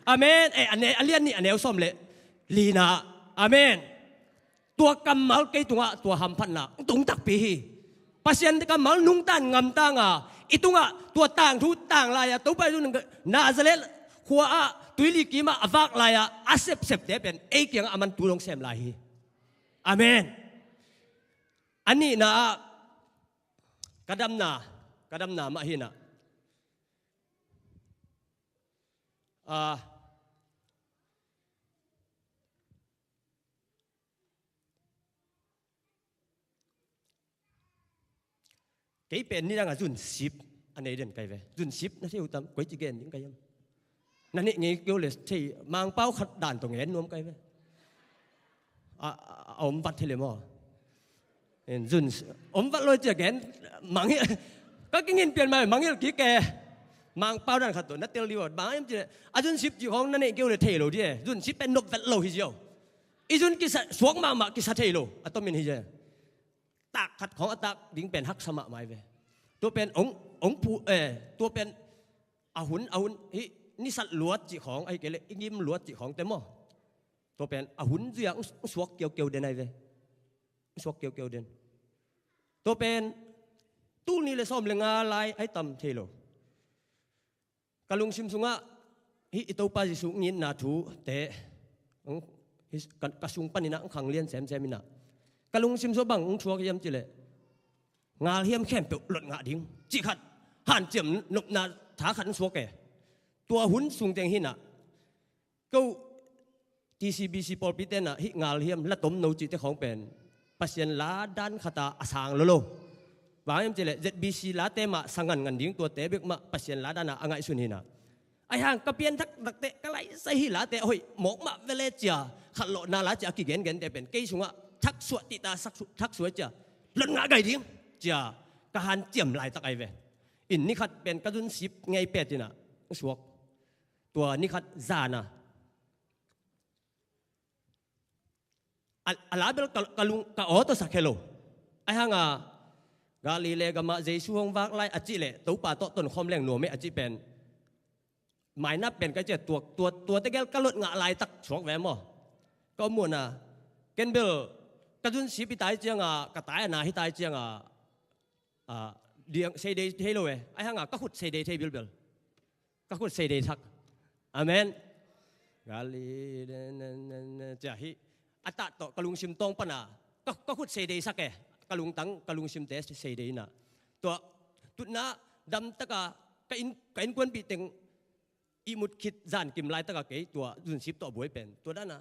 Amen. Eh, a ne-, a lian nih a neu sawm le lina. Amen. Tua kammal kei tungah tua hamphatna tung takpi hi. Pasian kammal nungta ngamta a, i tungah tua tangthu tang lai-a Topa Jesu Nazareth khua-ah tuili kimah a vak lai-a a sepsepte pen ei kiangah a man tu dong sem lai hi. Amen. A nihna ah ka damna, ka damna mah hi-in ah, ah, kei pen nidang a zunsip a nei den kai ve. Zunsip na thei uh tam, koi ci gen ding kai hiam? Na neih ngei kei uh le thei, Mangpau khat dan tawh ngen nuam kai ve. A, a, a om vat hi le maw? En, zunsip om vat lo ci a gen mangngilh. Ka kingin pian mai mangngilh kik e. Mangpau dan khat tawh na tel dih uh a, bang hiam cih leh a zunsip cih khawng na neih kei uh le thei lo dih e. Zunsip pen nop vet lo hi ziau. I zun kisa, suak mahmah kisa thei lo a tomin hi ziau. Tak khat khawng a tak ding pen haksa mahmah hi ve. Tua pen ong, ong pu, eh, tua pen a hun, a hun, hih nisat luat cih khawng, ahih kei leh i ngim luat cih khawngte maw? Tua pen a hun zui-a ong, ong suak kiaukeu den ahi ve. Ong suak kiaukeu den. Tua pen tul nih le sawm le nga lai ahi tam thei lo. Ka lungsim sungah hih i Topa Jesu ngitna thute, ong, hih ka, ka sung panin ah ong khanglian semsem in ah, ka lungsim sungah bang ong thuak hiam cih leh, ngal hiam khempeuh lot ngah ding cih khat, hanciam nopna tha khat ong suak e. Tua hun sung teng hi-in ah, ko T C B C pawlpi ten ah hih ngal hiam, la tomno cihte khawng pen Pasian la dan khat a a sang lolo. Bang hiam cih leh Z B C late mah sa ngangngan ding, tuate bek mah Pasian la dan a a ngaihsun hi-in ah. Ahi hang ka pianthak takte ka laisai hih late a hoih mawk mah vele ci-a, khatlawhna la ci-a a kigengente pen kei sungah thaksuah, tita thaksuah, thaksuah ci-a, lot ngah gai ding ci-a ka hanciam laitak ahi ve. In nikhat pen ka zunsip ngei pet in ah ong suak. Tua nikhat zan a, a, a la bel ka, ka lung, ka aw tawh sa khe lo. Ahi hang a, Galilee gamah Jesu hong vak lai a cih leh Topa tawh tonkhawm leng nuam e a cih pen, mainap pen ka cih a, tua, tua, tuate gel ka lot ngah laitak suak ve maw? Ka om muhna, ken bel ka zunsip hi ta hi ciang a, ka tai a na hi ta hi ciang a, a, diang seidei thei lo e. Ahi hang a ka khut seidei thei bilbel. Ka khut seidei thak. Amen. Gali, ne, ne, ne, ne, cia hi. A tah tawh ka lungsim tawng pan a, ka, ka khut seidei sak e. Ka lungtang, ka lungsimte seidei in ah, tua tutna damtak a, ka inn, ka innkuanpih teng ihmut khit zankim laitak a kei tua zunsip tawh a buai pen tua dan a,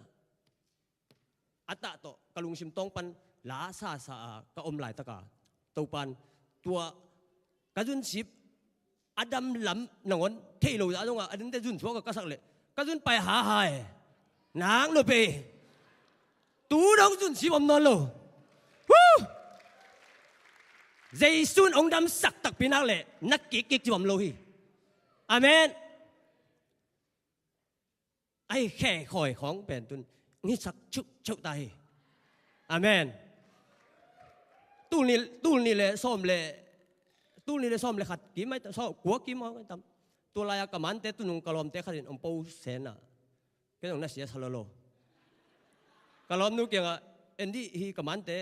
a tah tawh ka lungsim tawng pan la sasa a ka om laitak a, Topa'n tua ka zunsip a dam lam nangawn thei lo zah zongah a dante zun suak a ka sak leh ka zun pai haha e. Nang nop e. Tu dong zunsip om nawn lo. Woo! Jesu in hong damsak takpi nak leh na kikkik ci om lo hi. Amen. Ahi khe khawi khawng pen tun ngisak chukchuk ta hi. Amen. Tul nih, tul nih le sawm le, tul nih le sawm le khat kim ai tam, sawm kua kim ai tam. Tua lai-a ka mante tunung ka lawmte khat in hong po sen a, ken zong na sia sa lo lo. Ka lawmnu kiangah, "En dih, hi ka mante,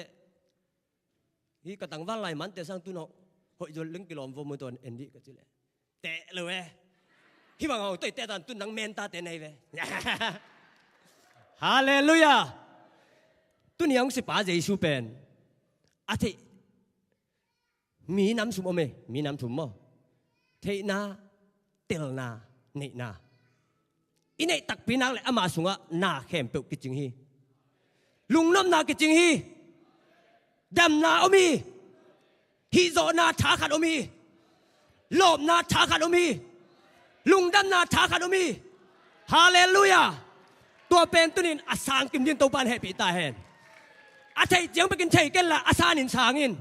hi ka tangval lai mante sang tun hoih zaw leng kilawm vo mu tuan en dih," ka ci leh, "Teh lo e. Hi bang hong toih teh tan tun nang menta teh nei ve." Halleluiah. Tuni a hong sipa Jesu pen a theih mi nam sum om e, mi nam sum maw? Theihna, telna, neihna. I neih takpi nak leh ama sungah na khempeuh kicing hi. Lungnopna kicing hi. Damna om hi. Hihzawhna tha khat om hi. Lawpna tha khat om hi. Lungdamna tha khat om hi. Halleluiah. Tua pen tunin a sang kim dingin Topa'n hehpih ta hen. A theih ciang bekin thei kenla, a san in sang in.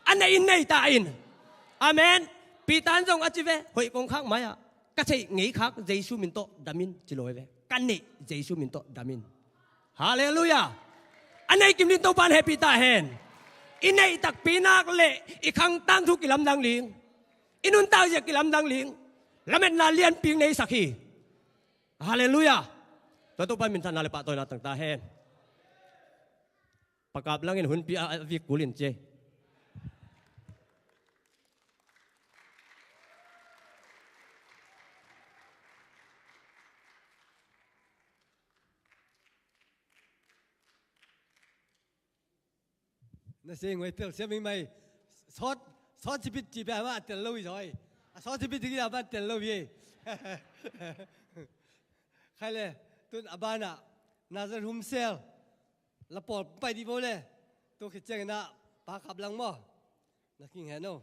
A neih in nei ta in. Amen. Peter in zong a ci ve, hoih kong khak mai-ah, ka theih ngei khak Jesu min tawh dam in, ci lo hi ve. Ka neih Jesu min tawh dam in. Halleluiah. A neih kim dingin Topa'n hehpih ta hen. I neih takpi nak leh i khang tangthu kilamdang ling. I nuntak zia kilamdang ling. Lametna lianpi nei sak hi. Halleluiah. Tua Topa minthanna leh pahtawina tang ta hen. Pakap langin hunpi a vik kul in ci. Na sing wai tel siam mai. Sawt, sawt cipit ci pia ma tel lo hi zaw. A sawt cipit ci pia ma tel lo hi. Khai le, tun a banah Nazareth Home Cell la pawl pai dih bo le. Tu khit ciangin ah Pa Kap Lang maw, na king hen o.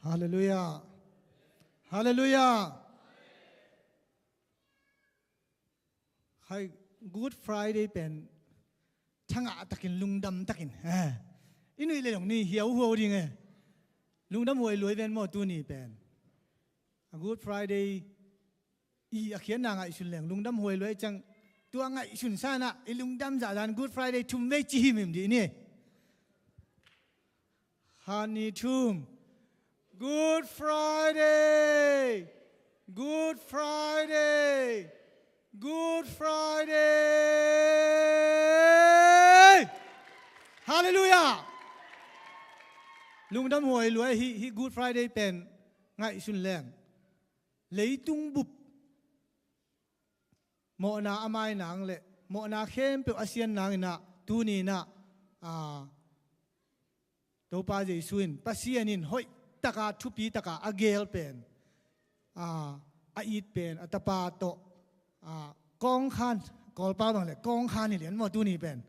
Halleluiah. Halleluiah. Khai, Good Friday pen thangah takin, lungdam takin, eh, i nuih le dong ni hiauhuau ding e. Lungdam huai luai ven maw tuni pen. A Good Friday i a khiatna ngaihsun leng lungdam huai luai ciang, tua ngaihsun sanah i lungdam zahzah in Good Friday thum vei ci himhim dih ni. Khat, nih, thum. Good Friday! Good Friday! Good Friday! Halleluiah! Lungdam huai luai hi, hi Good Friday pen ngaihsun leng leitung bup mawhna a mai nang le mawhna khempeuh a sian nang inah, tuni inah, a, Topa Jesu in, Pasian in hoih taka, thupi taka a geel pen, a, a it pen a Tapa tawh, a, kawngkhan, Kawlpau bang le kawngkhan hi lian maw tuni pen.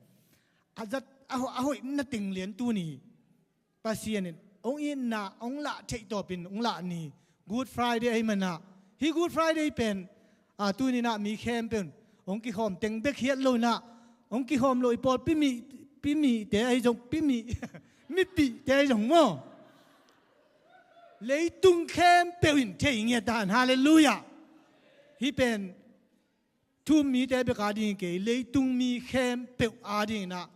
A zat, a ho-, a hoih na teng lian tuni Pasian in hong itna hong lah theih tawpin hong lah ni Good Friday ahih manah, hih Good Friday pen, a, tuni inah mi khempeuh in hong kikhawm teng bek hiat lo inah, hong kikhawm lo i pawl pimi, pimite ahi zong, pimi, mipihte ahi zong maw, leitung khempeuh in thei ngiat ta hen. Halleluiah. Hih pen thu-um mite bek ading hi kei, leitung mi khempeuh ading inah,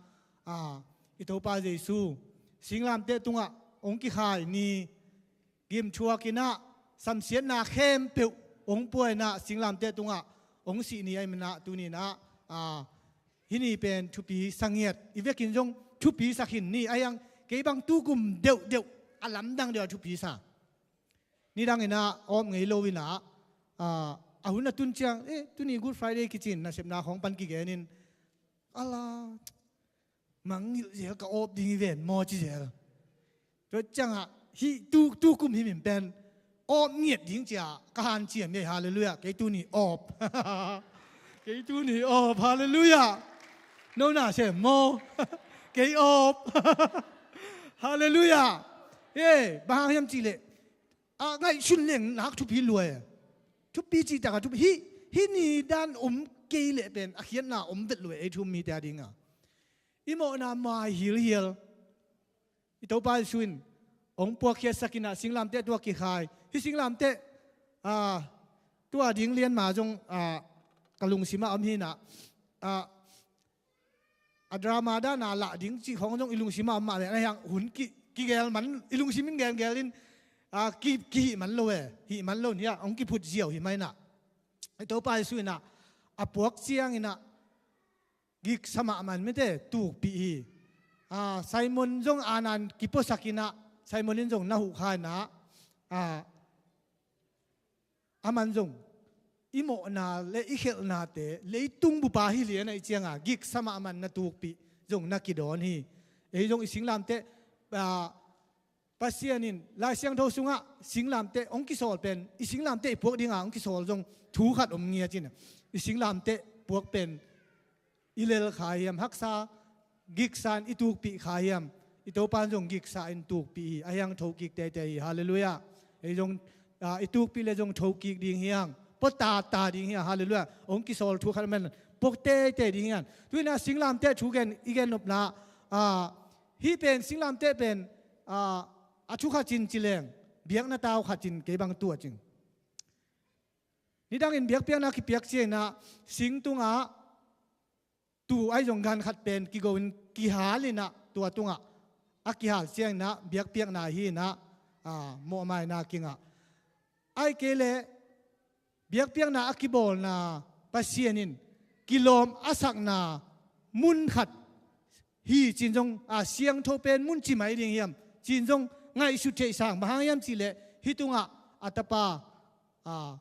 a, i Topa Jesu singlamteh tungah hong kikhai ni, gimthuak inah, samsiatna khempeuh hong pua inah, singlamteh tungah hong sih ni ahih manah, tuni inah, a, hih ni pen thupi sa ngiat, i vekin zong thupi sa khin ni, a hiang kei bang tukum deuhdeuh a lamdang deuh a thupi sa. Nidang inah awp ngei lo inah, a, a hun a tun ciang, eh, tuni Good Friday kici-in nasepna khawng pan kigenin, ala, mangngilh zel, ka awp ding hi ven maw ci zel. Tua ciangah hih tu, tukum himhim pen awp ngiat ding cia ka hanciam hi. Halleluiah. Kei tuni awp. Kei tuni awp. Halleluiah. No na sem maw? Kei awp. Halleluiah. Eh, bang hang hiam cihleh, a, ngaihsun leng nak thupi luai. Thupi cih takah thupi. Hih, hih ni dan om kei leh pen a khiatna om vet luai, ei thu-um mite adingah. I mawhna mai hilhial, i Topa Jesu in hong puakkhiatsak inah, singlamteh tungah kikhai. Hih singlamteh, a, tua ding lianma zong, a, ka lungsimah om hi inah, a, a drama dana lah ding cih khawng zong i lungsimah om mah ve. A hiang hun ki, kigeel man, i lungsim in geelgeel in, a, ki, kihih man lo e. Hih man lo in hiah hong kiphut ziau hi mah inah, i Topa Jesu inah a puak ciang inah giksa mahmah in mite tukpih hi. A, Simon zong anan kipuasak inah, Simon in zong na huh kha inah, a, aman zong i mawhna le i khelhnate leitung bup a hi lian ahih ciangah giksa mahmah in na tukpih zong na kidawn hi. Ei zong i singlamteh, a, Pasian in Lai Siangtho sungah singlamteh hong kisawl pen, i singlamteh i puak dingah hong kisawl zong thu khat om ngiat in, i singlamteh puak pen i lel kha hiam, haksa giksa in i tukpih kha hiam, i Topa in zong giksa in tukpih hi. A hiang thokik teitei hi. Halleluiah. Ei zong, a, i tukpih le zong thokik ding hiang, pua tata ding hiang. Halleluiah. Hong kisawl thu khat man pua teitei ding hiang. Tu inah singlamteh thu gen, i gen nopna, a, hih pen singlamteh pen, a, a thu khat cin ci leng, biakna tau khat cin kei bang tua cing. Nidangin biakpiakna kipiak ciang inah sing tungah tuu ahi zong gan khat pen kigo in kihal inah, tua tungah a kihal ciang inah biakpiakna hi inah, a, mawhmaina kingah. Ahih kei leh biakpiakna a kibawlna Pasian in kilawm a sakna mun khat hi ci-in zong, a, siangtho pen mun ci mai ding hiam ci-in zong ngaihsut theih sang. Bang hang hiam cihleh hih tungah a Tapa, a,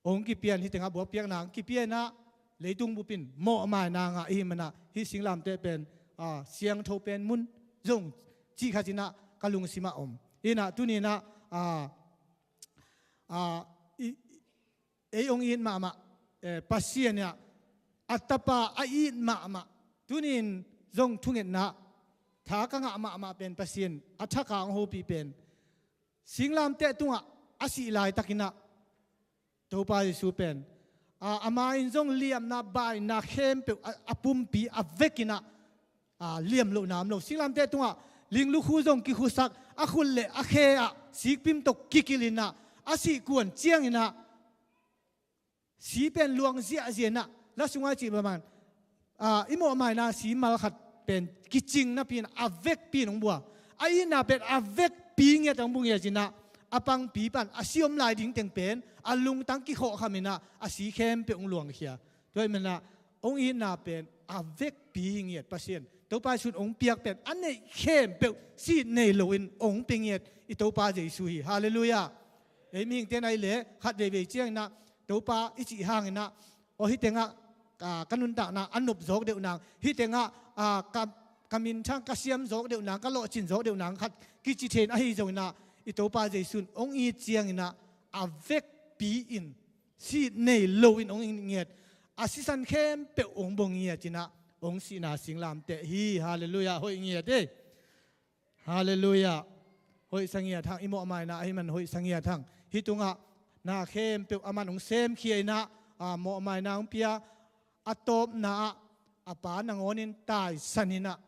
hong kipia in, hih tengah buakpiakna hong kipia inah, leitung bup in mawhmaina ngah i hih manah hih singlamteh pen, a, siangtho pen mun zong cih khat inah ka lungsimah om. Inah tuni inah, a, a, i, ei hong it mahmah, eh, Pasian inah a Tapa a it mahmah. Tuni in zong thungetna tha ka ngah mahmah pen Pasian a thak a hong hopih pen singlamteh tungah a sih laitakinah Topa Jesu pen, a, ama in zong liamna, baina khempeuh a, a pumpi a vekinah, a, liam lohna om lo. Singlamteh tungah linglukhu zong kikhusak, a khut le a khe ah sikpim tawh kikilinah, a sih kuan cianginah si pen luang ziahziah inah, la sungah cih bangin, a, i mawhmaina si malkhat pen kicing napi in a vekpi in hong bua. A itna pen a vekpi ngiat hong bua ngiat inah, a pangpi pan a si om lai ding teng pen a lungtang kikhawhkham inah a si khempeuh hong luangkhia. Tua ahih manah hong itna pen a vekpi hi ngiat Pasian. Topa Jesu in hong piak pen a neih khempeuh si nei loin hong pia ngiat i Topa Jesu hi. Halleluiah. Ei mihingte in ahih leh khat veivei cianginah Topa i cih hanginah, aw hih tengah, a, ka nuntakna a nop zawk deuh nang, hih tengah, a, ka, ka minthang ka siam zawk deuh nang, ka lawhcin zawk deuh nang khat kici thei in ahi zonginah i Topa Jesu in hong it cianginah a vekpi in si nei loin hong it ngiat, a sisan khempeuh hong bua ngiat inah hong sihna singlamteh hi. Halleluiah. Hoih ngiat ei. Halleluiah. Hoih sa ngiat hang, i mawhmaina ahih man hoih sa ngiat hang. Hih tungah na khempeuh aman hong semkhia inah, a, mawhmaina hong pia, a tawpna ah a Pa nangawnin taisan inah,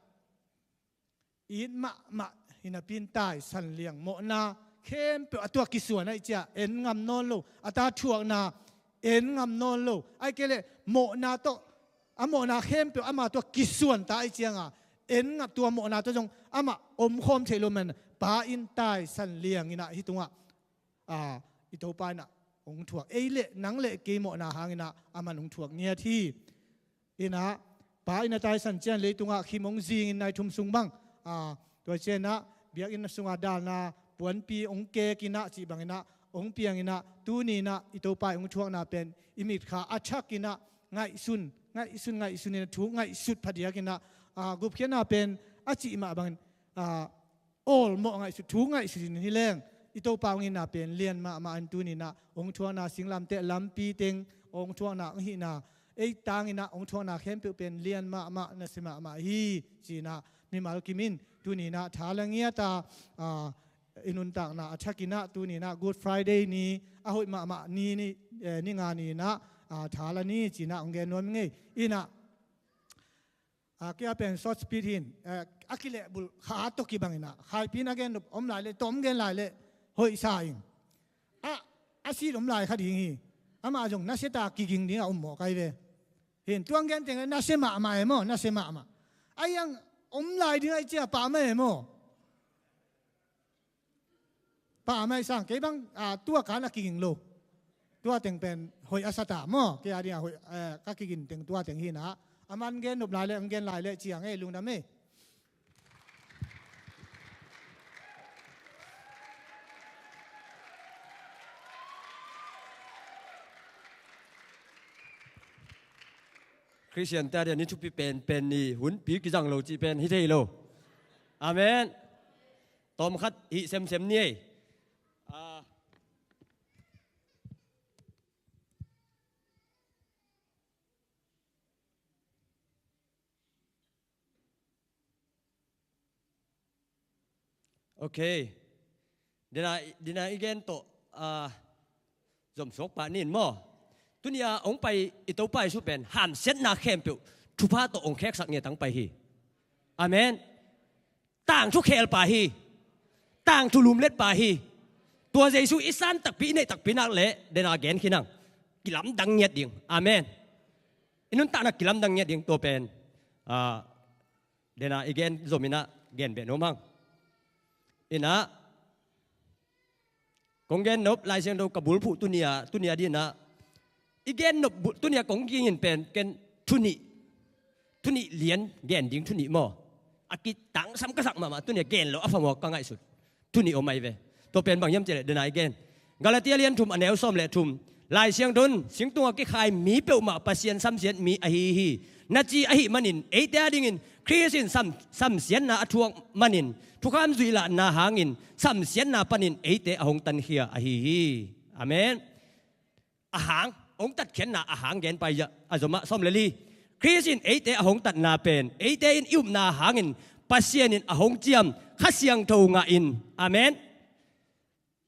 it mahmah hi napi in taisan liang, mawhna khempeuh a tuak kisuan ahih ciah en ngam nawn lo, a ta thuakna en ngam nawn lo. Ahih kei leh mawhna tawh, a mawhna khempeuh ama tuak kisuan ta ahih cianga en ngam, tua mawhna tawh zong amah omkhawm theih loh man Pa in taisan liang inah hih tungah, a, i Topa inah hong thuak. Ei le nang le kei mawhna hanginah aman hong thuak ngiat hi. Inah Pa in a taisan ciang leitungah khim hong zingin nai thum sung bang, a, tua cianah biakinn sungah dalna puanpi hong kekinah cih banginah hong pianginah, tuni inah i Topa i hong thuakna pen i mitkha a thakinah ngaihsun, ngaihsun, ngaihsun inah thu ngaihsut phadiakinah, a, gupkhiatna pen a cih mah bangin, a, awlmawh ngaihsut, thu ngaihsut in hi leng i Topa hong itna pen lian mahmah in tuni inah hong thuakna singlamteh lampi teng, hong thuakna hong hihna ei tanginah hong thuakna khempeuh pen lian mahmah, nasia mahmah hi. Cinah mimal kim in tuni inah tha la ngiata, a, i nuntakna a thakinah tuni inah Good Friday ni, a hoih mahmah ni, ni, eh, ni nga ni inah, a, tha la ni cinah hong gen nuam ngei inah, a, kei a pen short speech hin, eh, a kilehbulh kha tawh kibanginah khaipi in a gen nop om lai leh, tawm gen lai leh hoih sa ing. A, a sit om lai kha ding hi. Amah zong nasia ta kiging dingah om mawh kai ve. Hin tuang gen teng nasia mahmah e maw, nasia mahmah. A iang om lai ding ahih ciah pah mah e maw. Pah mah e sang, kei bang, a, tua kan a kiging lo. Tua teng pen hoih a sa ta maw, kei a dingah hoih, eh, ka kigin teng tua teng hinah. A man gen nop lai leh, hong gen lai leh ciang e, lungdam e. Khristian te a dia ni thupi penpen ni, hunpi kizang lo cih pen hi thei lo. Amen. Tawmkhat hih semsem ni ei. Ah. Ok. Dena, dena i gen tawh, ah, zomsuak pah nin maw. Tuni-a hong pai i Topa Jesu pen hamsiatna khempeuh thupha tawh hong kheksak ngiat hong pai hi. Amen. Tangthu khelpa hi. Tangthu lumletpa hi. Tua Jesu i san takpi, i neih takpi nak leh dena gen khin ang. Kilamdang ngiat ding. Amen. I nuntakna kilamdang ngiat ding tua pen. Ah, dena i gen zom inah gen beh nuam hang. Inah kong gen nop Lai Siangtho ka bulphuh tuni-a, tuni-a dinah i gen nop bu-, tuni-a kong gingin pen ken thunih, thunih lian gen ding thunih maw. A kitangsam ka sak mahmah, tuni-a gen lo a phamawh ka ngaihsut. Thunih om ahi ve. Tua pen bang hiam cih leh dena i gen Galatia lian thum a neu sawm le thum. Lai Siangtho in singtungah kikhai mi peuhmah Pasian samsiat mi ahi hi. Na ci ahih manin eite a dingin Khrist in sam-, samsiatna a thuak manin thukham zuihlahna hangin samsiatna panin eite a hong tankhia ahi hi. Amen. A hang, hong tatkhiatna a hang gen pai a zomah sawm le li. Khrist in eite a hong tatna pen eite in i upna hangin Pasian in a hong ciam Kha Siangtho ngahin. Amen.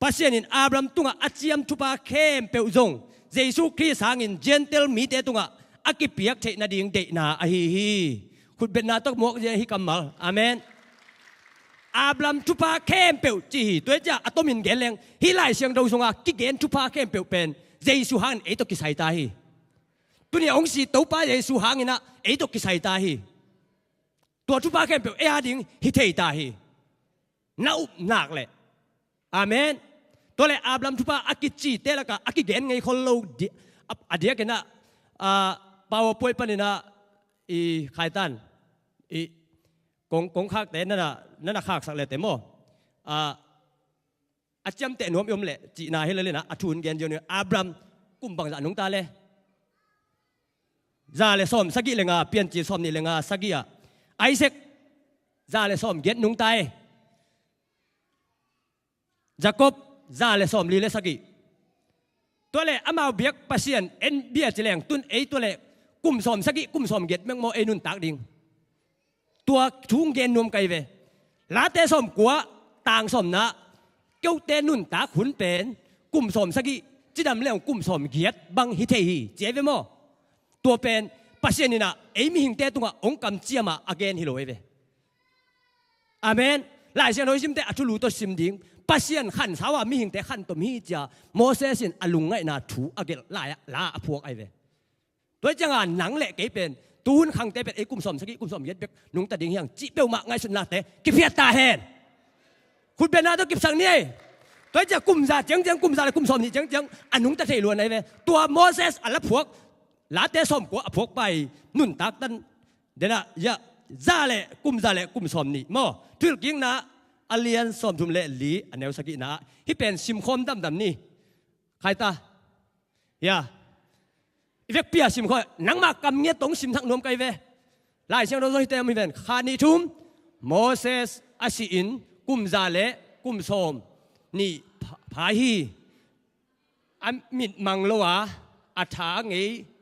Pasian in Abraham tungah a ciam thupha khempeuh zong Jesu Khrist hangin Gentile mite tungah a kipiak theih nading deihna ahi hi. Khutbetna tawh muak zia hi kammal. Amen. Abraham thupha khempeuh ci hi. Tua hi ciah a tomin gen leng, hih Lai Siangtho sungah kigen thupha khempeuh pen Jesu hangin ei tawh kisai ta hi. Tuni a hong si Topa Jesu hangin ah ei tawh kisai ta hi. Tua thupha khempeuh ei a ding hi thei ta hi. Na up nak leh. Amen. Tua leh Abraham thupha a kicite lakah a kigen ngei khol lo di-, a, a diakin ah, ah, PowerPoint panin ah i khaitan, i kong, kong khakte nana, nana khaksak leh te maw. Ah, a ciamteh nuam i om leh cihna hi lel in ah, a thu in gen zia ni, Abraham kum bangzah nungta le? Za le sawm sagih le nga, Piancil sawm nih le nga, sagih ah. Isaac, za le sawm giat nungta e. Jacob, za le sawm li le sagih. Tua leh amau biak Pasian en bia ci leng, tun ei tua leh kum sawm sagih, kum sawm giat mengmaw ei nuntak ding. Tua thu gen nuam ka hi ve. Late sawm kua, tang sawmna, keute nuntak hun pen kum sawm sagih, cidam leng kum sawm giat bang hi thei hi, ci hi ve maw. Tua pen Pasian in ah ei mihingte tungah hong kamciam a a gen hi lo hi ve. Amen. Lai Siangtho i simte a thulu tawh sim ding. Pasian khansau a mihingte khantom hi ci-a Moses in a lungngaihna thu a gelh lai-ah la a phuak ahi ve. Tua hi ciangin nang le kei pen, tuhun khangte pen ei kum sawm sagih, kum sawm giat bek nungta ding hi hang cih peuhmah ngaihsutnate kiphiat ta hen. Khutbetna tawh kipsak ni ei. Tua hi ciang kum za ciangciang, kum za le kum sawm nih ciangciang a nungta thei lua na hi ve. Tua Moses a la phuak, Late sawm kua a phuak pa i nuntak tan. Denah, ya, za le kum za le kum sawm nih maw. Thuhilhkikna a lian sawm thum le li a neu sagihna. Hih pen simkhawm damdam ni. Khai ta. Ya. I vekpi a simkhawm. Nangmah kam ngiat tawh simthak nuam ka hi ve. Lai Siangtho zong hihte om hi ven. Kha nih thum. Moses a si-in kum za le kum sawm nih pha, pha hi. A mit mang lo a, a tha ngei.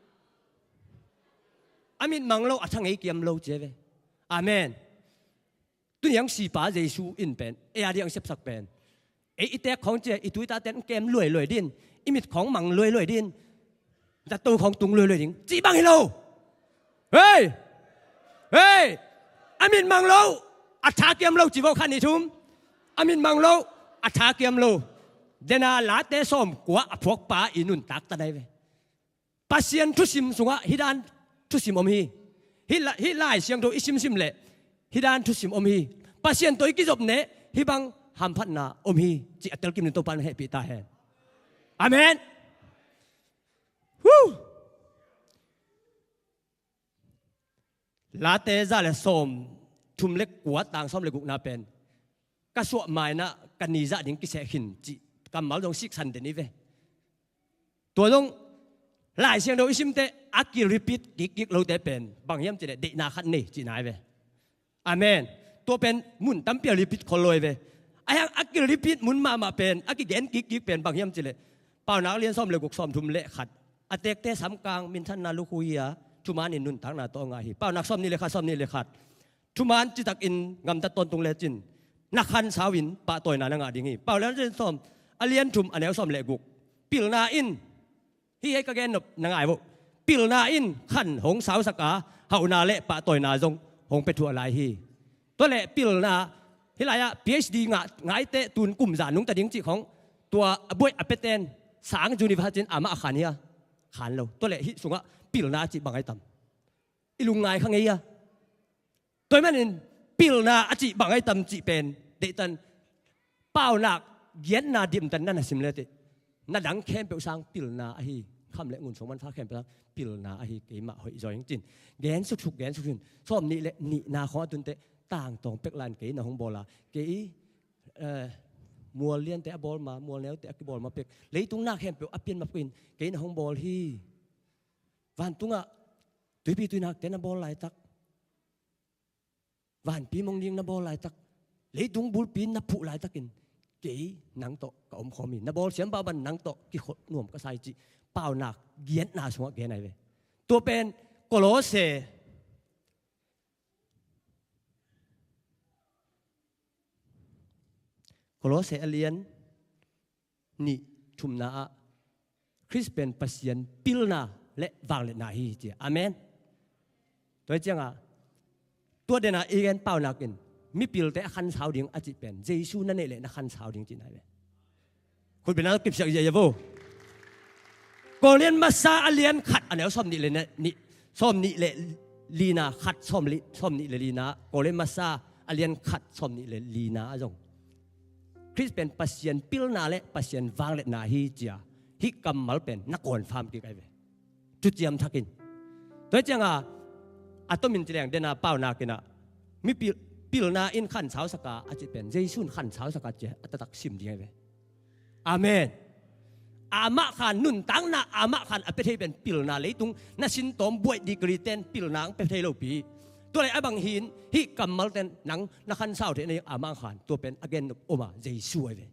A mit mang lo, a tha ngei kiam lo ci hi ve. Amen. Tuni ang sipa Jesu in pen, ei a ding ang siapsak pen, ei i tek khawng ci, i tui ta ten kem luailuai din, i mit khawng mang luailuai din, zato khawng tung luailuai ding cih bang hi lo. Hei! Hei! A mit mang lo, a tha kiam lo ci vo kha nih thum. A mit mang lo, a tha kiam lo. Dena Late sawm kua a phuak pa i nuntak ta na hi ve. Pasian thusim sungah hih dan thusim om hi. Hih la, hih Lai Siangtho i simsim leh hih dan thusim om hi. Pasian tawh i kizop neh hih bang hamphatna om hi. Cih a telkim ni Topa'n hehpih ta hen. Amen. Huh! Late za le sawm thum le kua tang sawm le gukna pen, ka suah mainah ka ni zah ding kiseh khin cih kammal zong siksan den hi ve. Tua zong Lai Siangtho i simte a ki-repeat kikkik lote pen bang hiam cih leh deihna khat nei cihna hi ve. Amen. Tua pen mun tampi a repeat khol lo hi ve. A hiang a ki-repeat mun mahmah pen, a kigen kikkik pen bang hiam cih leh Paunak lian sawm le guk, sawm thum le khat. A tekte samkang minthanna lukhu hi a, thuman in nuntakna tawh a ngah hi. Paunak sawm nih le khat, sawm nih le khat. Thuman citakin gamtat tawntung lecin na khansau in pahtawina na ngah ding hi. Paunak lian sawm, a lian thum, a neu sawm le guk. Pilna in, hih ei ka gen nop na ngai vo. Pilna in khan hong sausak a, hauhna le pahtawina zong hong pia thuah lai hi. Tua leh pilna, hih lai-ah P H D ngah, ngaite tun kum za nungta ding cih khawng, tua a buai a piaten sang university in amah a khan hia? Khan lo. Tua leh hih sungah pilna cih bang ai tam? I lungngai kha ngei hia? Tua ahih manin pilna a cih bang ai tam cih pen deihtan, Paunak giatna dimtan na na sim leteh, na dang khempeuh sang pilna ahi. Kham le ngun suang manpha khempeuh sang pilna ahi. Keimah hoih zaw ing cin gen suksuk, gen suksuk in, sawm nih le nihna khawng a tunteh tangtawng pek lan kei na hong bawl a, kei, eh, mual liante a bawl ma, mual neute a kibawl ma pek, leitung na khempeuh a pian ma pek in kei na hong bawl hi. Vantungah tuipi tuinakte na bawl laitak, vanpi mong ding na bawl laitak, leitung bulpi na phuh laitakin kei nang tawh ka om khawm hi. Na bawl siam banban nang tawh kikhol nuam ka sa hi cih Paunak giatna sungah gen ahi ve. Tua pen Kolose, Kolose a lian nih thumna ah Khrist pen Pasian pilna le vangliatna hi ci. Amen. Tua hi ciangah tua dena i gen paunak in mipilte a khansau ding a cih pen Jesu na neih leh na khansau ding cihna hi ve. Khutbetna kipsiak ziahziah vo. Korin masa a lian khat a neu sawmnih le nih, sawmnih le lina, khat sawmli, sawmnih le lina, Korin masa a lian khat sawmnih le lina ah zong Khrist pen Pasian pilna le Pasian vangliatna hi cia hih kammal pen na confirm kik ahi ve. Thuciam thakin. Tua hi cianga a tomin ci leng dena paunak inah mi pil, pilna in khansau saka a cih pen Jesu in khansau saka cia a taktak sim ding ahi ve. Amen. Amah khan nuntakna, amah khan a pia thei pen pilna, leitung na sintawm buaih degree ten pilna ang pia thei lopi. Tua leh a bang hin hih kammal ten nang na khansau theih nading amah khan tua pen a gen nop om a Jesu ahi ve.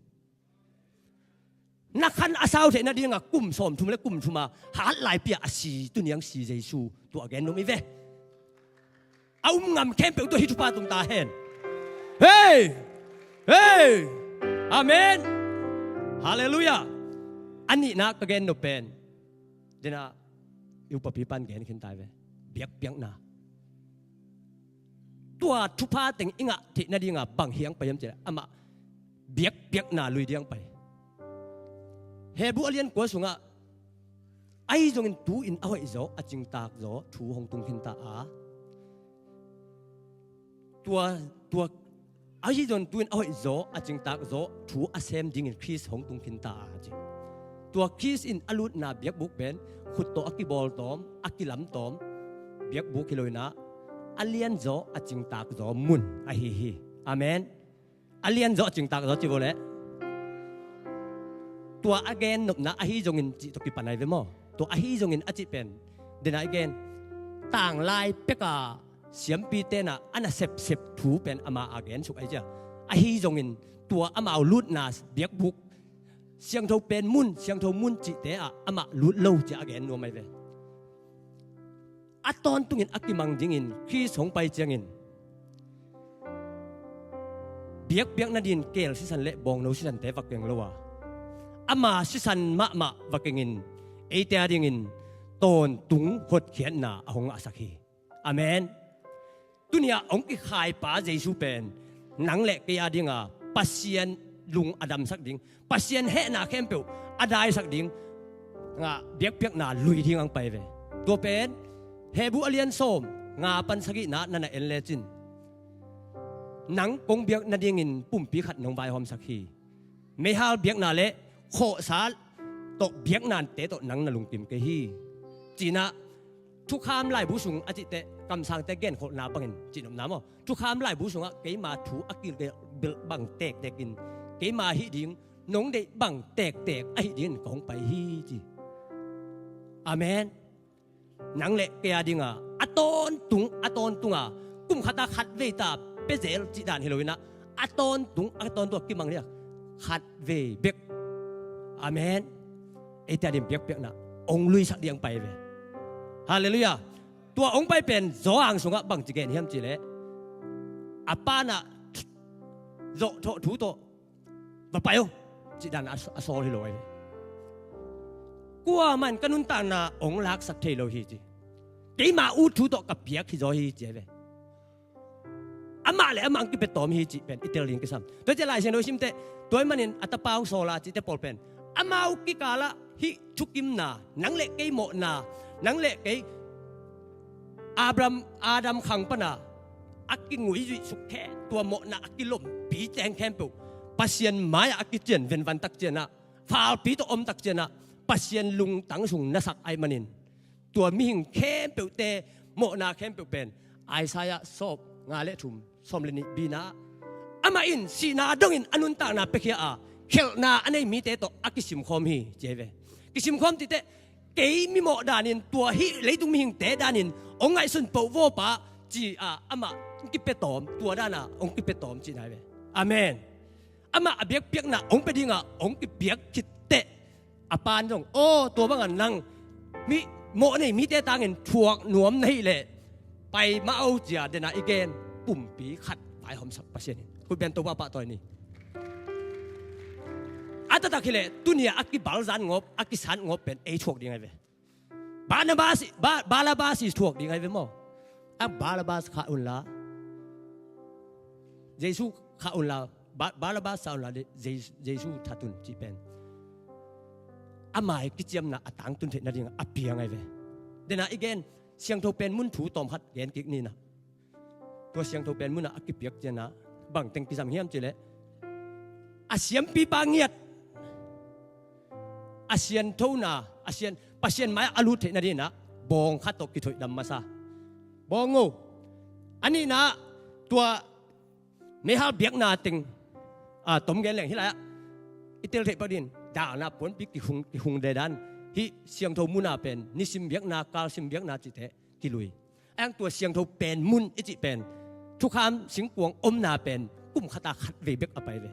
Na khan a sau theih nadinga kum sawmthum le kum thuma hat laipi a si, tuni ang si Jesu tua a gen nop hi ve. A um ngam khempeuh tua hih thupha tung ta hen. Hei! Hei! Amen. Halleluiah. A nihna ka gen nop pen dena i upapi pan gen khin ta hi ve. Biakpiakna. Tua thupha teng i ngah theih nadinga bang hiang pai hiam cih leh amah biakpiakna lui diang pai. Hebru a lian kua sungah ahi zongin tu-in a hoihzaw a cingtakzaw thu hong tung khinta a, tua, tua ahi zongin tu-in a hoihzaw a cingtakzaw thu a sem dingin Khrist hong tung khinta a ci. Tua Khrist in a lutna biakbuk pen khut tawh a kibawltawm, a kilamtawm biakbuk hi lo inah a lianzaw a cingtakzaw mun ahi hi. Amen. A lianzaw a cingtakzaw ci vo leh tua a gen nopna ahi zongin cih tawh kipan ahi ve maw? Tua ahi zongin a cih pen dena i gen tanglai peka siampi tenah a na sepsep thu pen ama a gen suk ahi cia. Ahi zongin tua amau lutna biakbuk siangtho pen mun, siangtho mun cihte ah amah lut lo cia a gen nuam ahi ve. A tawntungin a kimang dingin Khrist hong pai ciangin biakpiak nadin keel sisan le bawngno sisante va keng lo a, ama sisan mahmah va kengin eite a dingin tawntung hotkhiatna a hong ngahsak hi. Amen. Tuni-ah hong kikhaipa Jesu pen nang le kei a dinga Pasian lung a damsak ding, Pasian hehna khempeuh a daisak ding nga biakpiakna lui ding ang pai ve. Tua pen Hebru a lian sawm nga pan sagihna na na en lecin nang kong biak nadingin pumpi khat nong vaihawmsak hi. Meihal biakna le khawhsa tawh biaknate tawh nang na lungkim kei hi. Cinah thukham laibu sung a cihteh kamsangte genkholhna bangin cihnopna maw? Thukham laibu sungah keima thu a kilgelh bang tektekin keima hih ding nong deih bang tektek ahi dingin kong pai hi ci. Amen. Nang le kei a dinga a tawntung a tawntunga kum khata khat vei ta pia zel cih dan hi loinah a tawntung a tawntung a kimang dia khat vei bek. Amen. Eite a din biakpiakna ong luisak diang pai ve. Halleluiah. Tua ong pai pen Johan sungah bangci gen hiam cihleh a panah zawhthawh thu tawh va pai uh cih dan a, a sawl hi lo ahi. Kuaman ka nuntakna ong laksak thei lo hi ci. Keima ut thu tawh ka piak hi zaw hi ci ahi ve. Amah le amah ang kipia tawm hi cih pen i tel ding kisam. Tua ciah Lai Siangtho i simteh tua ih manin a tapa ong sawla cihte pawl pen amau kikalah hih thukimna nang le kei mawhna nang le kei Abraham Adam khang pana a kinguizuih sukte tua mawhna a kilompi teng khempeuh Pasian mai-ah a kician venvan tak cianah falpi tawh om tak cianah Pasian lungtang sung nasak aih manin tua mihing khempeuhte mawhna khempeuh pen Isaiah sawm nga le thum sawm le nih bina amah in sihna dongin a nuntakna piakhia a khelhna a nei mite tawh a kisimkhawm hi ci ahi ve. Kisimkhawm cihte kei mimawh danin tua hih leitung mihingte danin ong ngaihsun poh vawpa ci-a amah ong kipia tawm tua dana ong kipia tawm cihna hi ve. Amen. Amah a biakpiakna ong pia dinga ong kipiak khitteh a pan zong aw tua banga nang mi mawh nei mite tangin thuak nuam na hih leh pai mah o cia dena i gen pumpi khat vaihawmsak Pasian in khutbian Topa pahtawi ni. A A taktak hileh tuni-a a kibalzan ngawp, a kisat ngawp pen ei thuak ding ahi ve. Barnabas, Ba-, Barnabas i thuak ding ahi ve maw? A Barnabas khah unla, Jesu khah unla, Ba-, Barnabas sa unla, Je-, Jesu that un cih pen ama i kiciamna a tangtun theih nading a piang ahi ve. Dena i gen, siangtho pen mun thu tawm khat gen kik ni na. Tua siangtho pen munah a kipiak ciangah bang teng kizang hiam cih leh, a siampipa ngiat, a sianthona, a sian, Pasian mai-ah a lut theih nadingin ah bawng khat tawh kithoihdam masa. Bawng o. A nihna, tua meihal biakna teng, a, tom gen leng hih lai-ah i tel theih pak dingin, dalna puanpi kihung, kihung dedan, hih siangtho muna pen nisim biakna, kalsim biakna cihte kilui. A hang tua siangtho pen mun i cih pen, thukham singkuang omna pen kum khata khat vei bek a pai ve.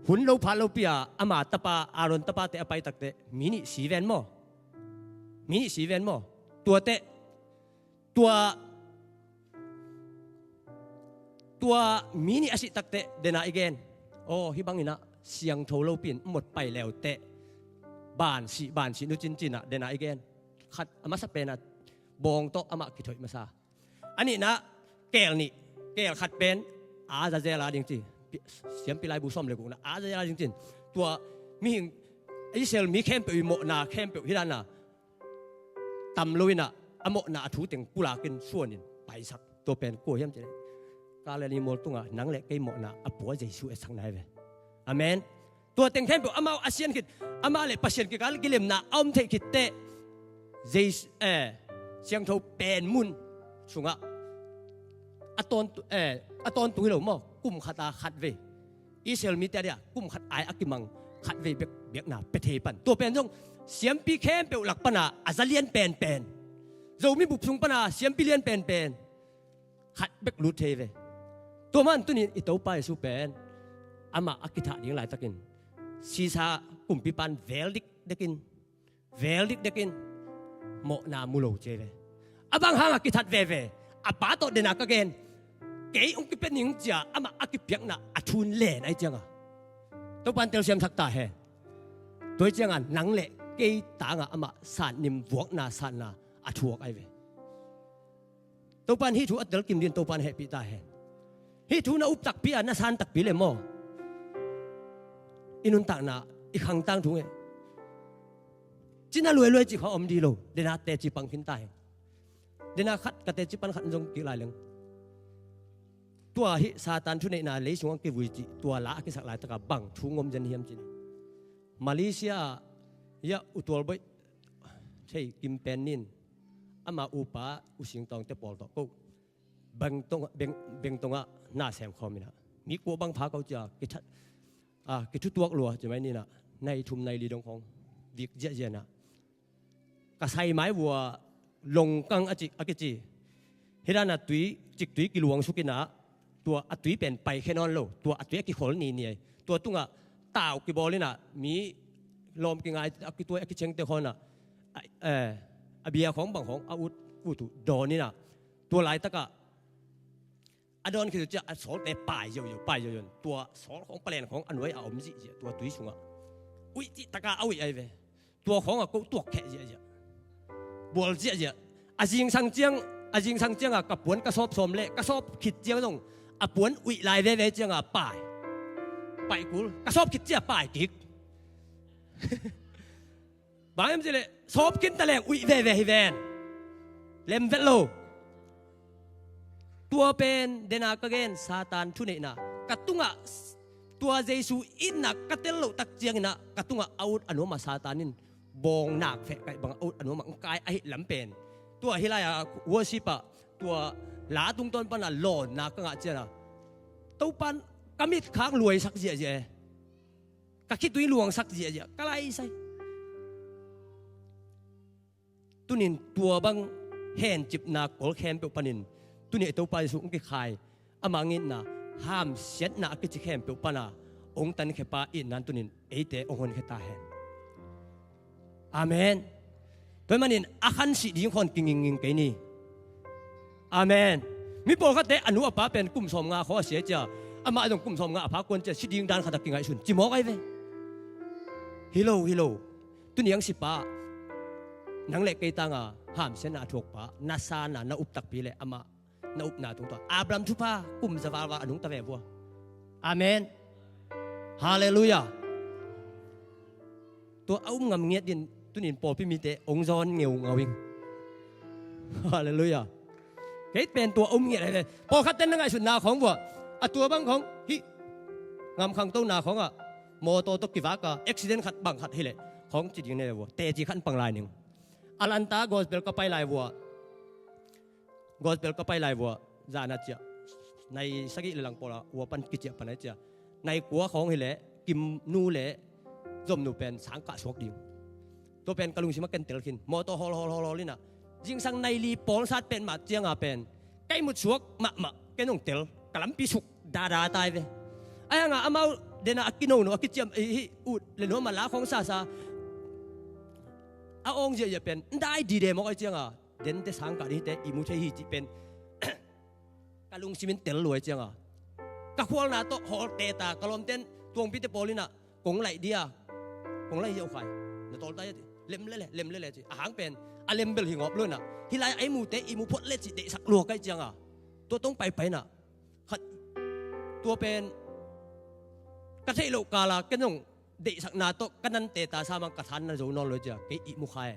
Hun lo phat lopi-a ama tapa, Aaron tapate a pai takteh mi nih si ven maw? Mi nih si ven maw? Tuateh, tua, tua mi nih a sih takteh dena i gen, aw, hih banginah siangtho lopi-in mot pai leuteh, ban sih, ban sih nu cincinah dena i gen. Khat a masa penah bawng tawh amah kithoih masa. A nihna, keel nih, keel khat pen Azazel a ding ci. Pi-, siampi laibu sawm le gukna Azazel a ding cin. Tua mihing Israel mi khempeuh i mawhna khempeuh hih dana tam loinah a mawhna a thu teng pulakin suanin paisak. Tua pen kua hiam cih leh, Galilee mual tungah nang le kei mawhna a pua Jesu etsakna hi ve. Amen. Tua teng khempeuh amau a sian khit, amah le Pasian kikal kilemna a om theih khitteh, Jesu, eh, siangtho pen mun sungah a tawntu-, eh, a tawntung hi lo maw? Kum khata khat vei. Israel mite a dia kum khat ai a kimang khat vei bek biakna pia thei pan. Tua pen zong siampi khempeuh lak pana a za lian penpen, Zomi bup sung pana siampi lian penpen khat bek lut thei ve. Tua man tunin i Topa Jesu pen amah a kithah ding laitakin Sisa kumpipan vel dikdekin, vel dikdekin mawhna mu lo ci ve. A bang hanga kithat veve? A Pa tawh dena ka gen, kei hong kipia ning cia amah a kipiakna a thun len ahi cianga Topan telsiamsak ta hen. Tua hi cianga nang le kei tanga amah satnim vuakna satna a thuak ahi ve. Topan hih thu a telkim din Topan hehpih ta hen. Hih thu na up takpi a na san takpi le maw? I nuntakna, i khangtang thu nge. Cina luailuai cih kha om di lo. Dena teci pang khin ta hen. Dena khat ka teci pan khat zong kik lai leng. Tua hih Satan thuneihna lei sungah kivui cih tua la a kisak laitaka bang thu ngom zen hiam cih. Malaysia ah, ya, utual boih thei kim pen nin ama upa u singtawngte pawl tawh ko beng tong, beng, beng tongah na sem khawm inah mi kua bang pha ko cia kithat, ah, kithutuak lua ci mai ninah nai thum nai li dong khawng vik ziahziah inah ka sai mai vua longkang a cik a kici. Hih dana tui, ciktui kiluang suk inah tua a tui pen pai khe nawn lo, tua a tui a kikhol nini ai. Tua tungah tau kibawl inah mi lawm kingai a kituai a kichengte khawnah a, eh, a bia khawng bang khawng a ut, ut uh dawn inah tua laitakah a dawn khit uh ciah a sawlte pai ziauziau, pai ziauziau. Tua sawl khawng palen khawng a nuai a om zihziah tua tui sungah uih cihtaka a uih ai ve. Tua khawngah ko tuak kheh ziahziah, bual ziahziah. A zingsang ciang, a zingsang cianga ka puan ka sawp sawm leh ka sawp khit ciang zong a puan uih lai veve cianga pai, paih kul, ka sawp khit ciah pai kik. Bang em cileh sawp khin taleng uih veve hi ven. Lem vet lo. Tua pen dena ka gen Satan thuneihna ka tungah, tua Jesu itna ka tel loh tak cianginah ka tungah a ut a nuamah Satan in bawng nak feh kaih bangah a ut a nuamah ngkai ahi lam pen. Tua hilai-a worship ah tua la tungtawn pana lawnna ka ngah ciana Topan ka mitkhak luaisak ziahziah e. Ka khitui luangsak ziahziah ka laisai. Tunin tua bang hencipna kol khempeuh panin tuni a Topa Jesuh hong kikhai ama ngitna hamsiatna a kici khempeuh pana hong tankhepa itnan tunin eite hong honkhia ta hen. Amen. Tua hi manin a khan sih ding khawn kinginging kei ni. Amen. Mi pawlkhatte a nu a pa pen kum sawmnga khaw a sia cia amah zong kum sawmnga a pha kuan cia si ding dan khat a kingaihsun ci mawk ahi ve. Hi lo, hi lo. Tuni ang sipa, nang le kei tanga hamsiatna a thuakpa, na sana na up takpi le amah na upna tungtawn Abraham thupha kum za valval a nungta ve vua. Amen. Halleluiah. Tua a um ngam ngiat din tunin pawlpi mite ong zawn ngeungau ing. Halleluiah. Kei pen tua um ngiat ahi ve. Pawlkhat ten na ngaihsutna khawng vua, a tua bang khawng hih ngam khangtona khawngah mawtaw tawh kivaka accident khat bang khat hileh khawng ci ding ne vua, teci khat pang lai ning. Alanta gospel ka pai lai vua, gospel ka pai lai vua, zana ciah nai sagih le lang pawla vua pan kiciah pan ai ciah nai kua khawng hileh Kim nu le Zom nu pen sangkah suak ding. Tua pen ka lungsim a ken tel khin, mawtaw hawl hawl hawl hawl inah zingsang nai li pawl sat pen mah cianga pen ka ihmut suak mahmah, ken hong tel, ka lampi suk dada tai ve. Ai hanga amau dena a kinono a kiciam i hi ut le nuam a la khawng sasa a awng ziahziah pen ndai dide mawk ai cianga dente sangkah dihte ihmu thei hi cih pen ka lungsimin tel luai cianga ka khualna tawh hawl teta ka lawmten tuangpite pawl inah kong laih dia, kong laih hiau khai, na tawltai a ci, lem lele lem lele ci, a hang pen a lem bel hi ngawp lo inah hilai a ihmute ihmu phot le cih deihsak lua kai cianga tua tong paipai inah khat tua pen ka theih loh kala ken zong deihsakna tawh ka nan teta samang ka than na zo nawn lo cia kei ihmu khai.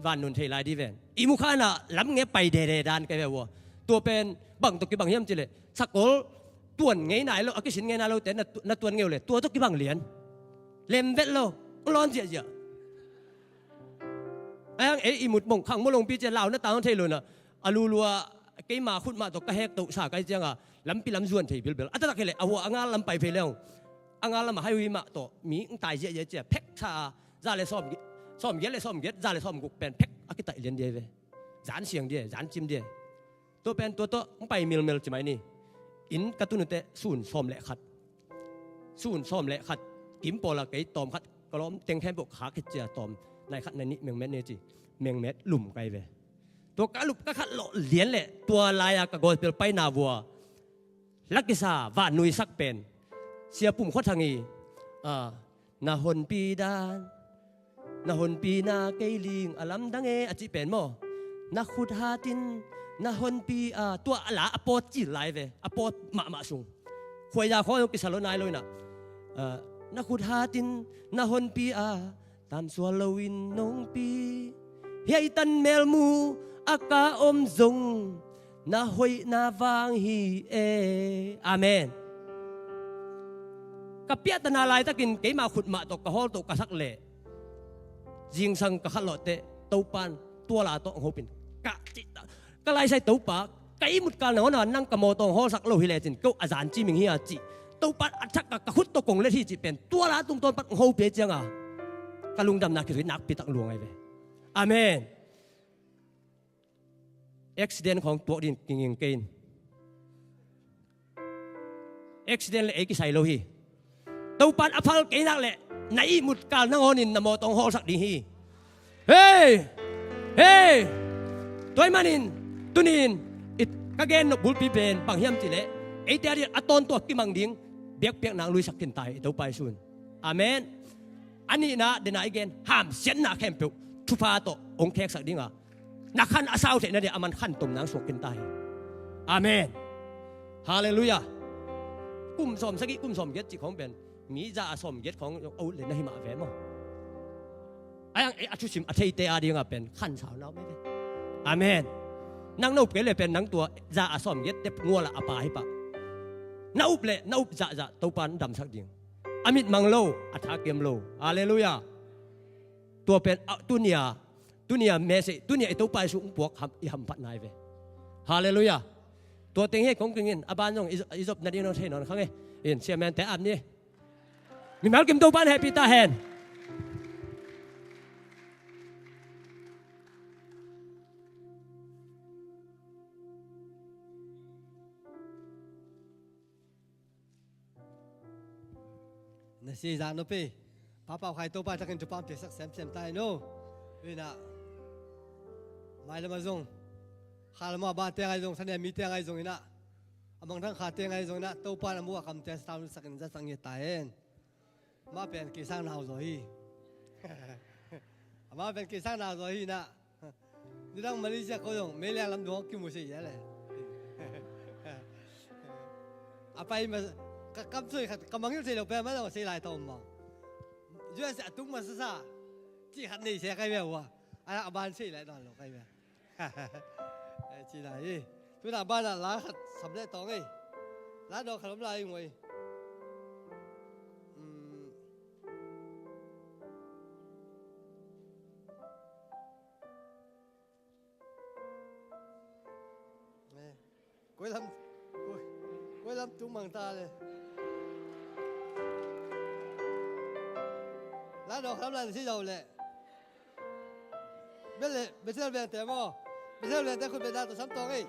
Vannun thei lai di ven ihmu khaina lam nge pai dede dan kai ve vua. Tua pen bang tawh kibang hiam cileh sakol tuan ngei nai lo, a kisin ngei nai lote na tuan ngei uh le tua tawh kibang lian lem vet lo, lawn ziahziah. Ayang ei ihmut mong khang mawlongpi cia lau na tang thei lo na a lulua keima khut mah tawh ka hek tohsa kai cianga lampi lam zuan thei bilbel a taktak hileh a hua a ngal lam pai phei leng a ngal lam a hai hui mah tawh mi ng tai ziahziah cia phek sa a za le sawm, sawm giat le sawm giat, za le sawm guk pen phek a kitaih lian dia ve. Zan siang dia, zan cim dia. Tua pen tua tawh ng pai milmel ci mai ni. Inn ka tunute sun sawm le khat, sun sawm le khat kim pawla kei tawm khat ka lawm teng khempeuh khak hi cia tawm nai khat nai nih mengmet ni ci. Mengmet lum kai ve. Tua ka lup ka khat lawh lian le tua lai-a ka gospel paina vua la kisa vannuisak pen Sia Pum Khua Thang i, a, na honpi dan, na honpina kei ling a lamdang e a cih pen maw, na khut hatin na honpi a, tua a la a pawt cil lai ve, a pawt mahmah sung. Khuaiza khawng kisa lo nai lo inah, a, na khut hatin na honpi a, tamsual loin nongpi hiai tan melmu a ka om zong na hoihna vang hi e. Amen. Ka piahtana laitakin keima khut mah tawh ka hawl tawh ka sak leh zingsang ka khat lawhteh Topan tuala tawh hopin ka cihta ka laisai Topa, ka ihmut kal nangawn a nang ka mawtaw hawlsak lo hi lecin ko a zan ciming hi a cih Topan a thak ka khut tawh kong let hi cih pen tuala tungtawn pat hopia cianga ka lungdamna khitui nakpi tak luang ai ve. Amen. Accident khawng tuak din kinging kei in. Accident le ei kisai lo hi. Topan a phal kei nak le na ihmut kal nangawnin na mawtaw hawlsak ding hi. Hei! Hei! Tuai manin tunin ka gen nop bulpi pen bang hiam cileh eite a din a tawntuak kimang ding biakpiakna ang luisak khin ta hi i Topa i sun. Amen. A nihna dena i gen hamsiatna khempeuh thupha tawh hong kheksak dinga na khan a sau theihna dia a man khan tomna ang suak khin ta hi. Amen. Halleluiah. Kum sawm sagih kum sawm giat cih khawng pen mi za a sawm giat khawng a ut le na hi mah ve maw? Ayang ei a thusim a theite a dinga pen khan sau nau mei ve. Amen. Nang na up kei le pen nang tua za a sawm giat tep nguala a pa hi pah. Na up le na up zahzah Topan damsak ding. A mitmang lo, a thakiam lo. Halleluiah. Tua pen tunia, tunia message tunia i Topa i sung puak i hamphat nai ve. Halleluiah. Tua teng hi kong kingin a ban zong i zop nading nong thei nawn khange. In siamen te ap ni. Mimal kim Topan hehpih ta hen. Na si zak nupi Papa Khai Topa takin thupha piaksak semsem ta hi no. Ina mai lama zong kha lama ba teng ai zong sania mi teng ai zong ina a mangthang kha teng ai zong ina Topa na mu a kam teng sa ta sakin za sang hi ta hen. Amah pen kei sang nau zaw hi. Amah pen kei sang nau zaw hi na. Nidang Malaysia ko zong meiliang lam dong kimu sei ya le. A pai ma, ka kam soi khat ka mangil sei lo pen ma zong sei lai tawm ma. U S a tung ma sa sa. Ci khat nei se kai ve wa. A, a ban sei lai don lo kai ve. Ci lai hi. Tuna banah la khat sam le tawng ei. La dawng khat om lai ngoi. Koi lam, koi, koi lam tung mang ta le. La dawng khat om lai na si zo le. Bel le, Bethel vengte maw. Bethel vengte khut benda tawh sam tawng ei.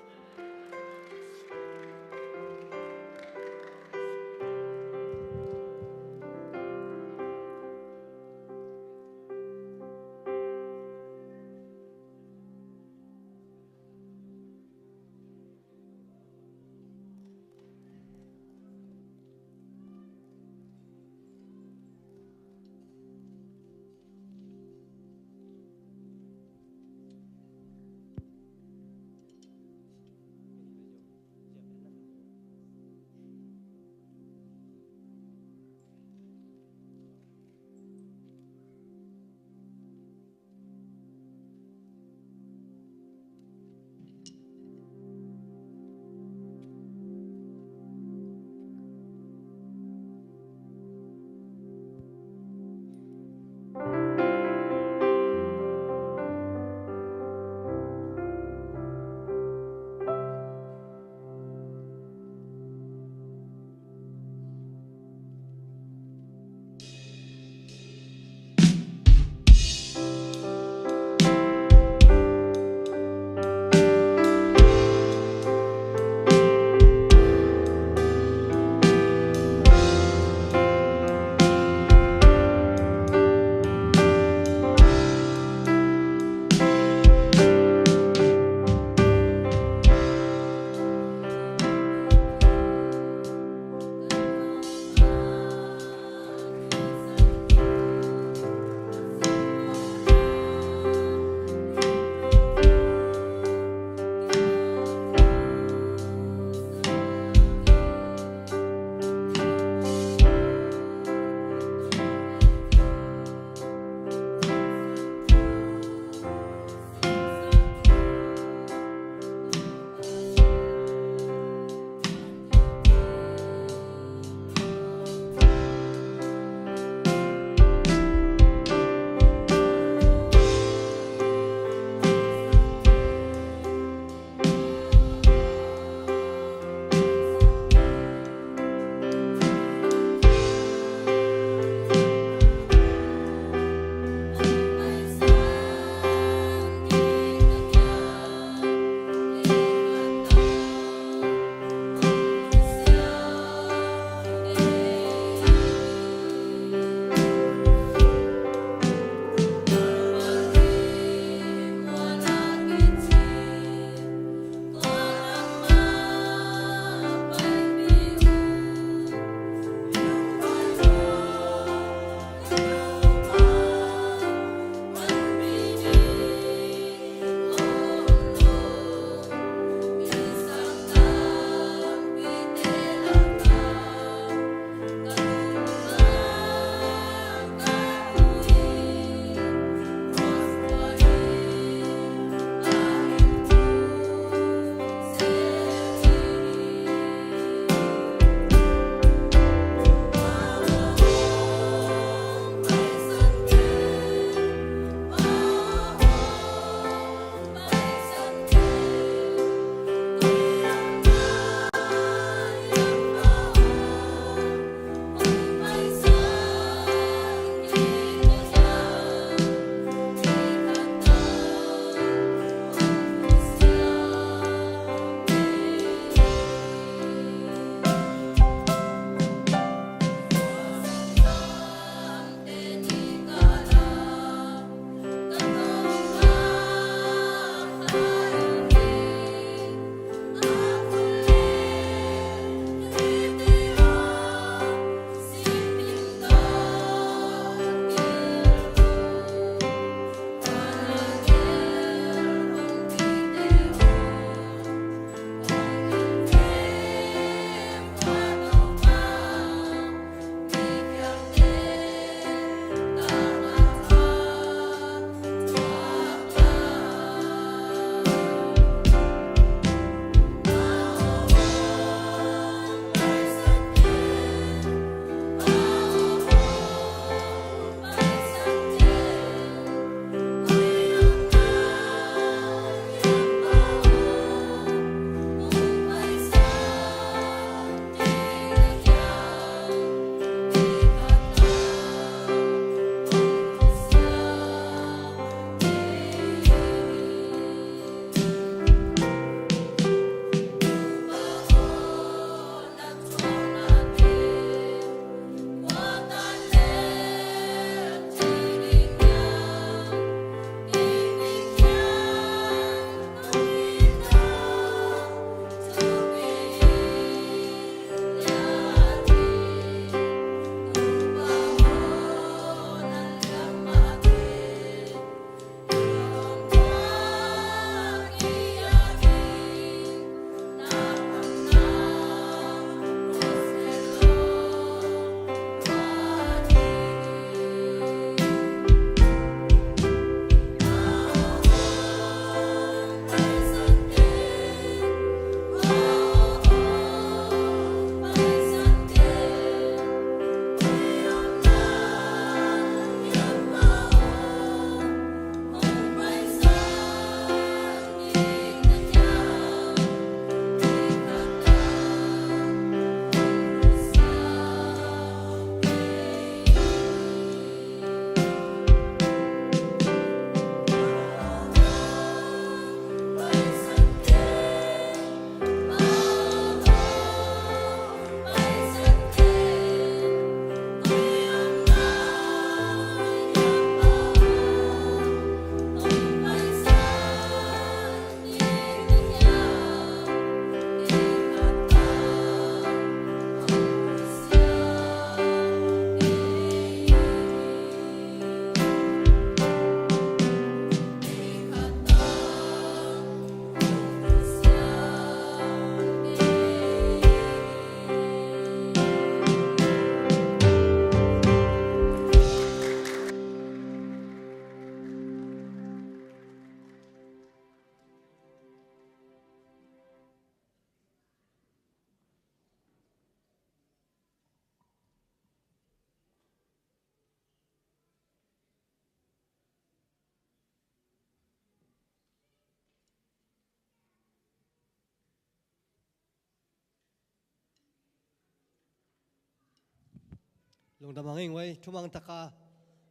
Lungdam hang ing ei, thumang taka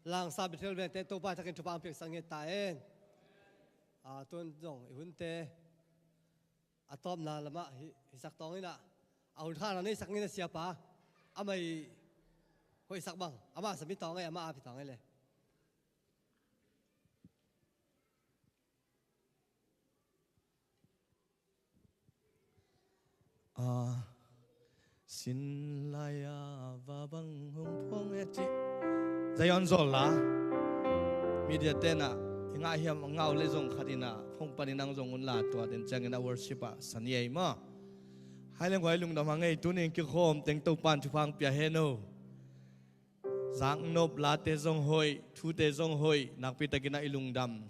Langsa Bethel vengte Topa takin thupha ang piaksak nge ta en. A, tun zong i hunte a tawpna lamah hi, hisak tawng inah, a hun kha na nei sak ngina siapa, amah i hoihsak bang, amah sami tawng ei, amah api tawng ei le. A, sin lai-a va bang hong phong e cih Zion zawl la. Media tenah i ngah hiam, a ngah uh le zong khat inah hong panin ang zong un la, tua den ciangin a worship ah san i ei maw. Hai leng huai lungdam hang ei, tunin kikhawm teng Topan thupha ang pia hen o. Zaknop late zong hoih, thute zong hoih, nakpitakin ah i lungdam.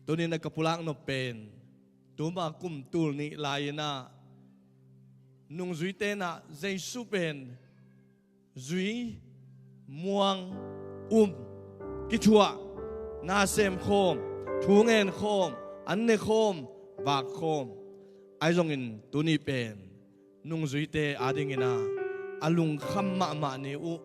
Tunin a ka pulak nop pen, tuma kum tul nih lai-in ah nungzuite inah Jesu pen zui, muang, um, kithuah, na sem khawm, thu ngen khawm, an ne khawm, vak khawm. Ahi zongin tuni pen nungzuite adingin ah a lungkham mahmah ni uh.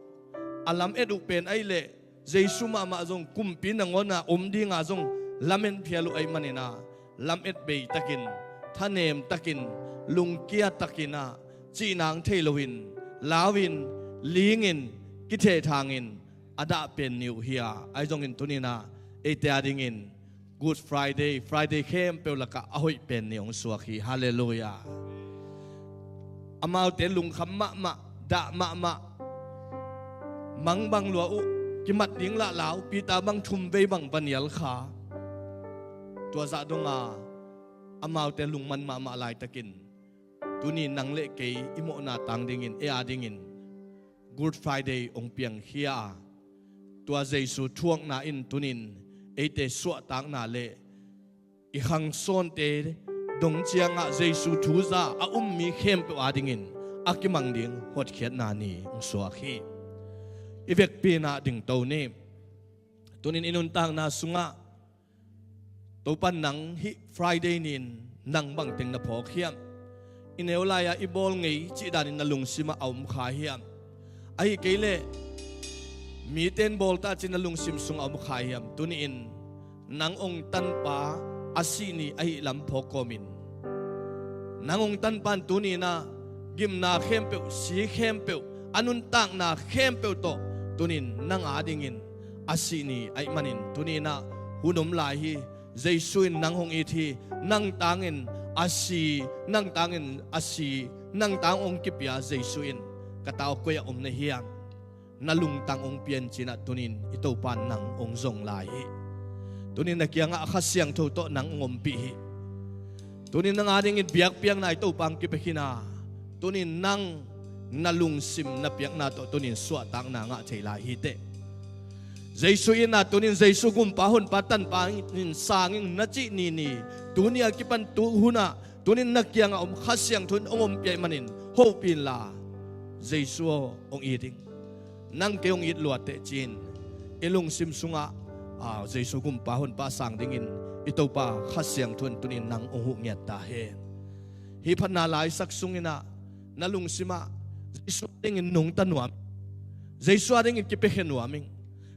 A lamet uh pen ahih leh Jesu mahmah zong kumpi nangawn ah om ding a zong lamen phial uh ahih manin ah, lamet bei takin, thanem takin, lungkia takin ah, cihna ang thei loin, lau-in, lingin, kithehthangin a dah pen ni uh hi a. Ahi zongin tunin ah eite adingin Good Friday, Friday khempeuh lakah a hoih pen ni hong suak hi. Halleluiah. Amaute lungkham mahmah, dah mahmah, mang bang lua uh, kimat ding lahla uh, Peter bang thum vei bang va nial kha. Tua zah donga amaute lungman mahmah laitakin, tuni nang le kei i mawhna tang dingin, ei adingin Good Friday hong piangkhia a, tua Jesu thuakna in tunin eite suahtakna le i khangsawnte dong ciangah Jesu thu za a um mi khempeuh adingin a kimang ding hotkhiatna ni hong suak hi. I vekpi-in ah dingto ni. Tunin i nuntakna sungah Topan nang hih Friday ni-in nang bangteng na phawk hiam? I neu lai-ah i bawl ngei cih danin na lungsimah a om kha hiam? Ahih kei leh mite in bawl ta ci-in na lungsim sungah a om kha hiam? Tuni-in nang hong tanpa a sih ni ahih lam phawk kawmin, nang hong tanpa in tuni-in ah gimna khempeuh, si khempeuh, a nuntakna khempeuh tawh tunin nang adingin a sih ni ahih manin, tuni-in ah hun om lai hi. Jesu in nang hong it hi. Nang tangin a si, nang tangin a si, nang tang hong kipia Jesu in, ka tau koi-ah om na hiam? Na lungtang hong pia in ci-in ah tunin i Topan nang hong zong lai hi. Tunin na kiangah Kha Siangtho tawh nang hong ompih hi. Tunin nang adingin biakpiakna i Topa hong kipia khin a, tunin nang na lungsim na piakna tawh tunin suahtakna ngah thei lai hi teh. Jesu in ah tunin Jesu gumpa honpa tanpa in sang ing na cih ni ni, tuni a kipan tu hunah tunin na kiangah om Kha Siangtho in hong ompih ahih manin hopih inla, Jesu aw hong it ing. Nang kei hong it lua teh ci-in i lungsim sungah, a, Jesu gumpa honpa sang dingin i Topa Kha Siangtho in tunin nang hong huh ngiat ta hen. Hih phatna laisak sungin ah na lungsimah Jesu adingin nungta nuam, Jesu adingin kipiakhia nuam ing.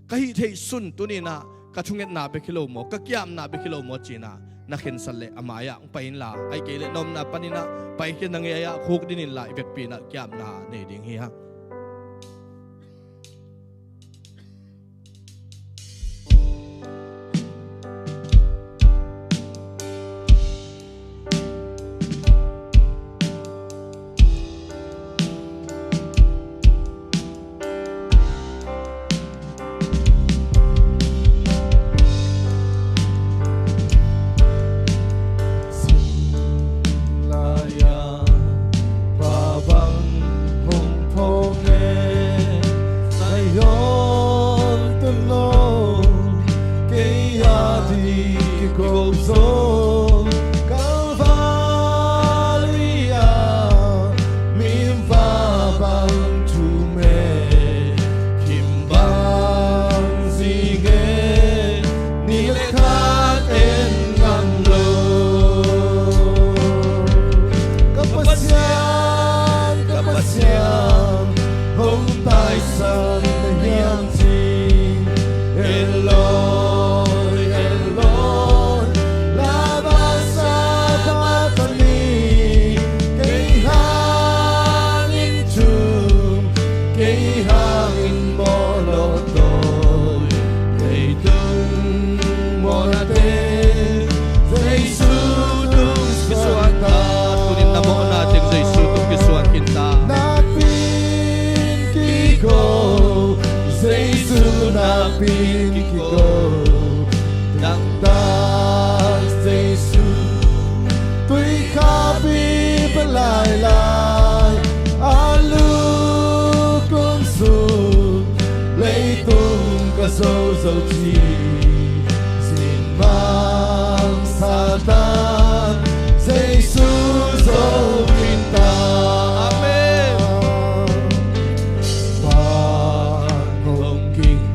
Ka hih theih sun tuni-in ah ka thungetna bek hi lo maw, ka kiapna bek hi lo maw ci-in ah na khensat leh a mai-ah hong pai inla, ahih kei leh na omna panin ah paikhia na ngei-ah khukdin inla, i vekpi-in ah kiapna nei ding hi hang. Ka Pasian, ka Pasian, hong tai Pin kiko dangtak Jesu, tuikhap i pia lailai, a luklum sung leitung ka zozo ci, sin mang Satan Jesu zo in ta. Amen. Pan hong ging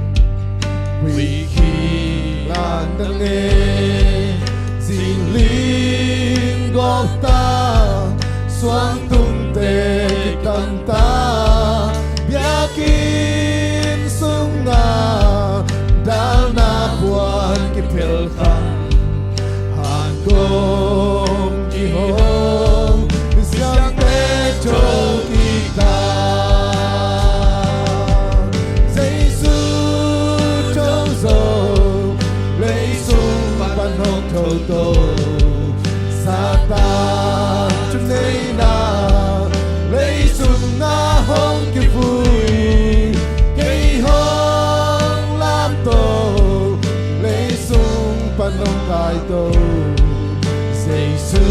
Hui khi lan dang e, zing ling gawp ta, suang tung te kitan ta, biakinn sung a, dal na puan kiphel khang, han gawm kihawm, siangte tho kita. Jesu tho zo, leisung pan hong tho to. Satan thuneihna, leisung a hong kivui, kei hong lam to, leisung pan hong kai to. Jesu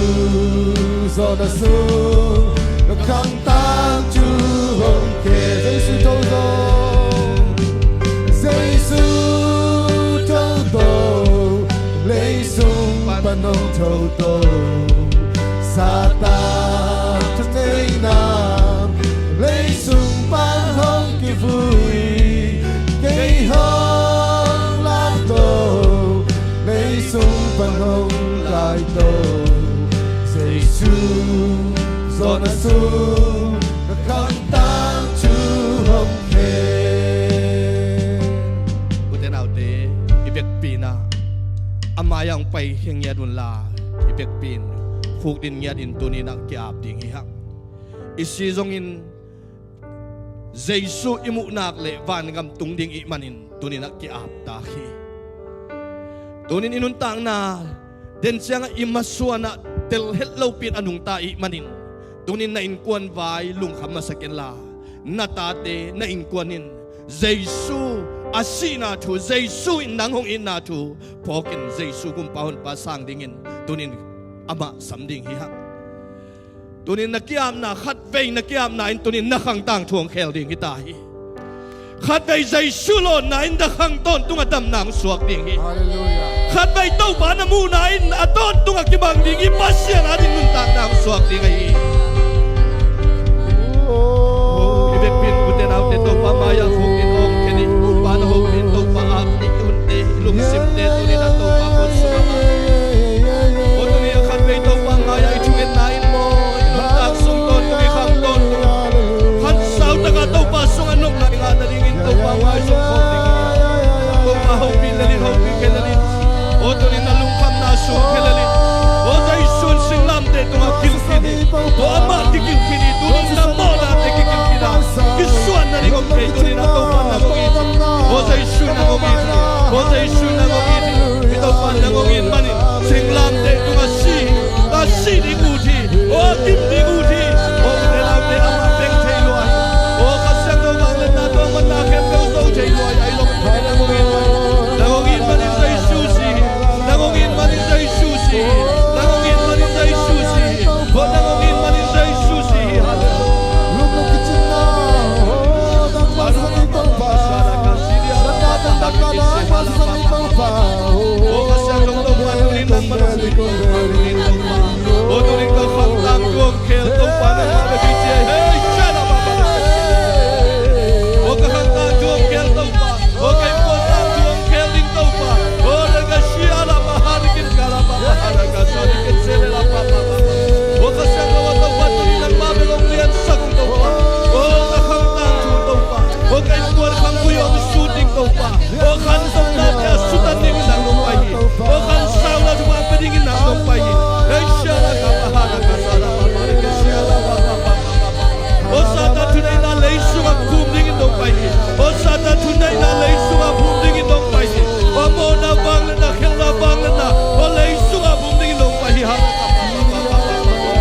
zawn a sung, na khang tangthu hong khe. Jesu tho zo, Jesu tho zo, leisung pan hong tho to. Satan thuneihna, leisung pan hong kivui, kei hong lam to, leisung pan hong kai to. Jesu zawn a sung, na khang tangthu hong khe. U te nau te, i vekpi-in a mai-ah hong paikhia ngiat un la, i vekpi-in fuk din ngiat in tuni-in a ki-ap ding hi hang. I si zongin Jesu i muh nak leh vangam tung ding i hih manin tuni-in a ki-ap ta hi. Tuni-in i nuntakna den ciangah i masuan ah tel het lopi-in a nungta i hih manin, tuni-in na innkuan vai lungkham masa ken la, na tate na innkuan in Jesu a sihna thu, Jesu in nang hong itna thu phawkin Jesu Kumpa Honpa sang dingin tuni-in amah sam ding hi hang. Tuni-in na ki-apna, khatvei na ki-apna in tuni-in na khang tangthu hong khel ding hi ta hi. Khatvei Jesu lawnna in na khang tawntungah damna hong suak ding hi. Halleluiah. Khatvei Topa na muhna in a tawntungah kibang ding hi. Pasian ading nuntakna hong suak ding ahi. Oh, i vekpi-in u te nau te Topa mai-ah fuk din hong khen hi. Topa na hopih in, Topa ap ding i hunte, i lungsimte tuni-in a Topa khut sungah. Aw tuni-in a khatvei Topa mai-ah i thungetna in maw, i nuntak sung tawntung, i khang tawntung, khansau takah Topa sungah nopna i ngah nadingin Topa mai sung khawm ding hi. Topa hopih lel in, hopih khe lel in. Aw tuni-in na lungkhamna sung khe lel in. Aw Jesu in singlamteh tungah kilkhin hi. Aw amah kikilkhin hi. Tuni-in na mawhnate kikilkhin a, kisuan nading om thei tuni-in a Topa nang hong it hi. Aw Jesu nang hong it hi. Aw Jesu nang hong it hi. I Topa nang hong it manin singlamteh tungah si hi. A sih ding ut hi. Aw a gim ding ut hi. Aw u te nau te amah beng thei lua hi. Aw Kha Siangtho vangliatna tawh amah na khempeuh zo thei lua hi. Ahi zongin nang hong it manin, nang hong it manin Jesu si hi. Nang hong it manin Jesu si hi. Nang hong it manin Jesu si hi. Aw nang hong it manin Jesu si hi. Halleluiah. Aw ka innkuan khangvui hong sut ding Topa. Aw khan sawmnate a sutan dingin nang nong pai hi. Aw khan sauna thupha pia dingin nang nong pai hi. Ei sia la ka pa ha la ka sa la pa pa la ka sia la pa pa pa pa pa. Aw Satan thuneihna leisung ah phum dingin nong pai hi. Aw Satan thuneihna leisung ah phum dingin nong pai hi. Aw mawhna vangliatna, khelhna vangliatna, aw leisung ah phum dingin nong pai hi. Ha la ka pa pa pa pa pa pa.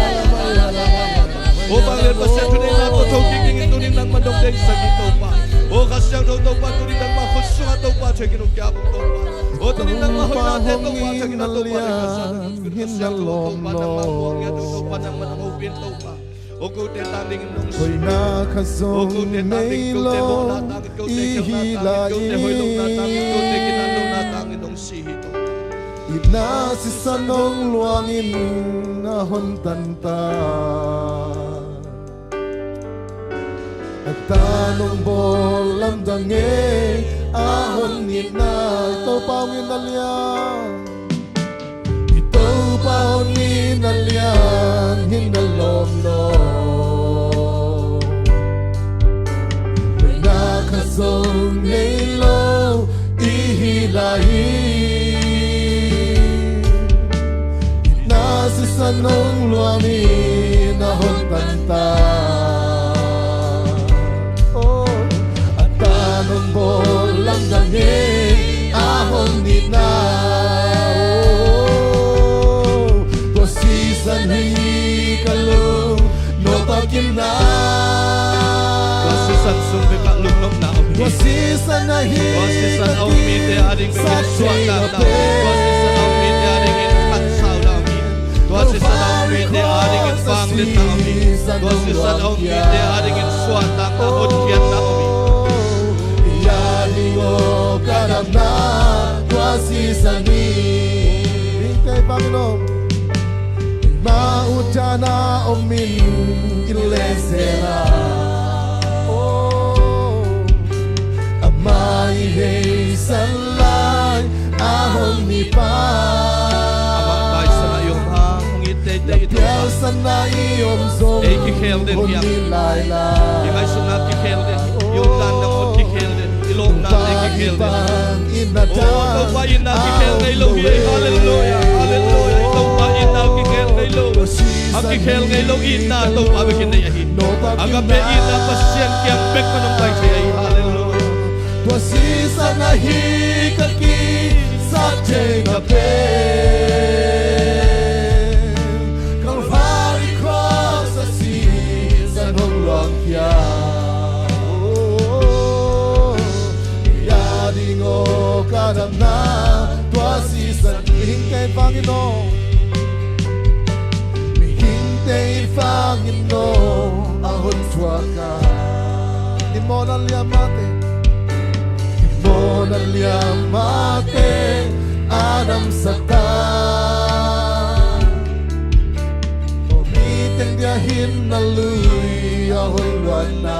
Aw vanglian Pasian thuneihna tawh thokik dingin tunin nangman nong deihsak hi Topa. Aw Kha Siangtho Topa, tuni nangmah khut sungah Topa thei khin uh kiap uh Topa. O tuni nangmah hoihnate Topa thei khin uh Topa, Kha Siangtho Topa nangmah muang ngiat uh Topa, nangmah nong hopih Topa. O kote tang dingin nong si. O kote tang dingin, kote mawhna tangin, kote khelhna tangin, kote hoih lohna tangin, kote kinan lohna tangin nong si hi Topa. Itna sisan hong luangin a hon tanta. A ta nong bawl lamdang e, a hon nitna. I Topa hong itna lian, i Topa hong itna lian hi na lawm lo. Hoihna khat zong nei lo i hi lai hi. Itna sisan hong luangin a hon tanta. Oh, a ta nong bawl lamdang e, a hon nitna. Oh, tua sisan hi ka lung nop a kinna. Tua sisan sung bek ah lungnopna om hi. Tua sisan ahi, tua sisan a um mite ading bek in suahtakna om hi. Tua sisan a um mite ading in khansauna om hi. Tua sisan a um mite ading in vangliatna om hi. Tua sisan a um mite ading in suahtakna, hotkhiatna om hi. Ading aw ka damna tua sisan hi. Hingte bangin om. Mah uh dana om in i lezel a. Oh. Amah i heisan lai a hon mipa. Amah taisan a i om hang hong it teitei i Topa. Pialsan a i om zong ei kikhel den hiam? Hong it lai lai. I ngaihsutna kikhel den. I omdan nangawn kikhel den. I lawpnate kikhel den. Oh, Topa itna kikhel ngei lo hi. Halleluia, halleluia. I Topa itna kikhel ngei lo. A kikhel ngei lo itna Topa bek in nei ahi. Agape itna Pasian kiang bek pan hong pai thei ahi. Halleluia. Tua sisan ahi ka kisap theihna pen Calvary cross a sisan hong luangkhia. Oh, ading aw ka damna tua sisan. Mihingte vangin aw, mihingte vangin aw a hon thuak a. I mawhna liamate, i mawhna liamate a damsak ta. Aw, mi teng dia hin na lui a hon luanna.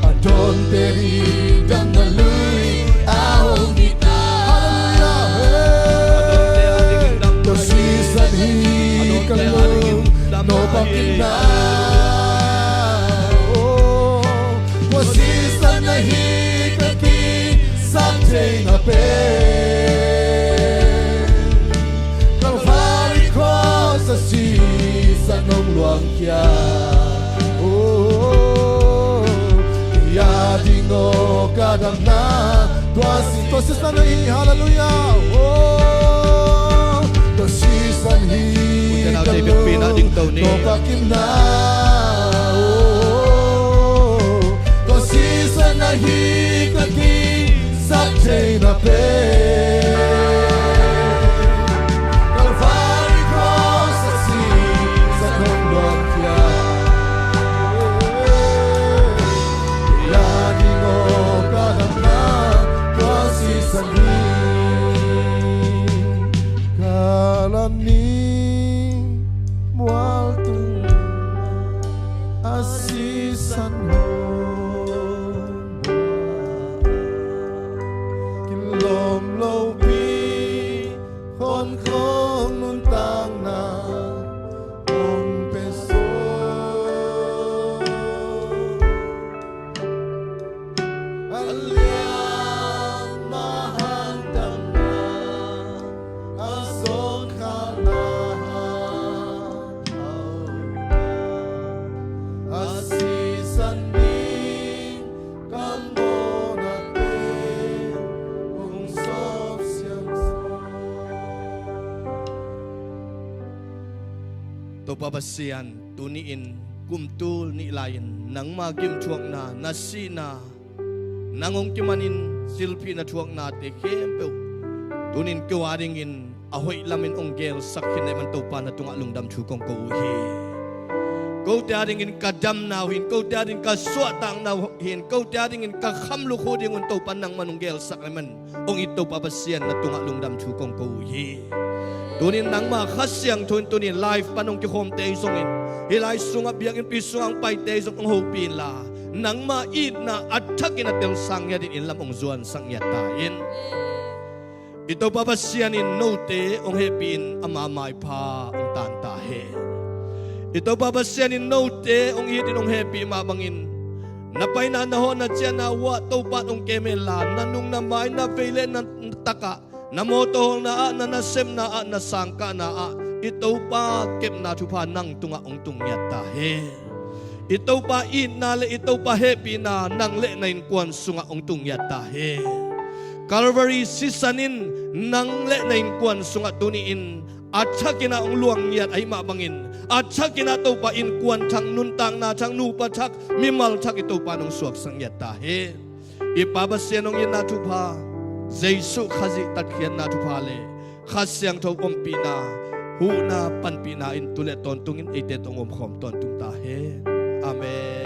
A dawnte ding damna lui a hong hi ta. Halleluia, hey. Tua sisan hi ka lung nop a kinna. Oh, tua sisan ahi ka kisap theihna pen Calvary cross a sisan hong luangkhia. Oh, ading aw ka damna tua si, tua sisan ahi. Halleluia. Oh, tua sisan hi ka lung nop a kinna. Oh, tua sisan ahi ka kisap theihna pen Calvary cross a sisan hong luangkhia. Ading aw ka damna tua sisan hi. Kalvary mual tung a sisan hong kilawm lopi, honkhong nuntakna hong pia sawm. A lian a hangtamna, a sawngkhalna a sisan ding ka mawhnate hong sawp siangsawn. Topa Pasian, tuni-in Kum tul nih lai-in nangma gimthuakna, na sihna, nang hong kimanin silphihna thuaknate khempeuh tunin kei adingin a hoih lamin hong gelsak khin na hih man Topa na tungah lungdam thu kong ko uh hi. Kote adingin ka damna uh hi-in, kote adingin ka suahtakna uh hi-in, kote adingin ka khamluk uh dingun Topa nangman hong gelsak na hih man hong it Topa Pasian na tungah lungdam thu kong ko uh hi. Tunin nangma Kha Siangtho in tunin live pan hong kikhawmte ahi zongin, hih lai sungah biakinnpi sungah hong paite ahi zong hong hopih inla, nangma itna a thakin a telsang ngiatin inn lam hong zuansak ngiat ta in. I Topa Pasian in note hong hehpih in ama maipha hong tan ta hen. I Topa Pasian in note hong itin hong hehpih mah bangin na paina, na hawhna, ciahna uhah Topa in hong kem henla, na nung na mai, na vei le na takah, na mawtaw hawlna ah, na nasepna ah, na sangkahna ah i Topa kepna thupha nang tungah hong tung ngiat ta hen. I Topa itna le i Topa hehpihna nang le na innkuan sungah hong tung ngiat ta hen. Calvary sisan in nang le na innkuan sungah tuni-in a thakin ah hong luang ngiat ahih mah bangin, a thakin ah Topa innkuan thak, nuntakna thak, nupa thak, mimal thak i Topa in hong suaksak ngiat ta hen. I Pa Pasian hong itna thupha, Jesuh Khazih tatkhiatna thupha le Kha Siangtho ompihna, huhna, panpihna in tu le tawntungin eite tawh hong omkhawm tawntung ta hen. Amen.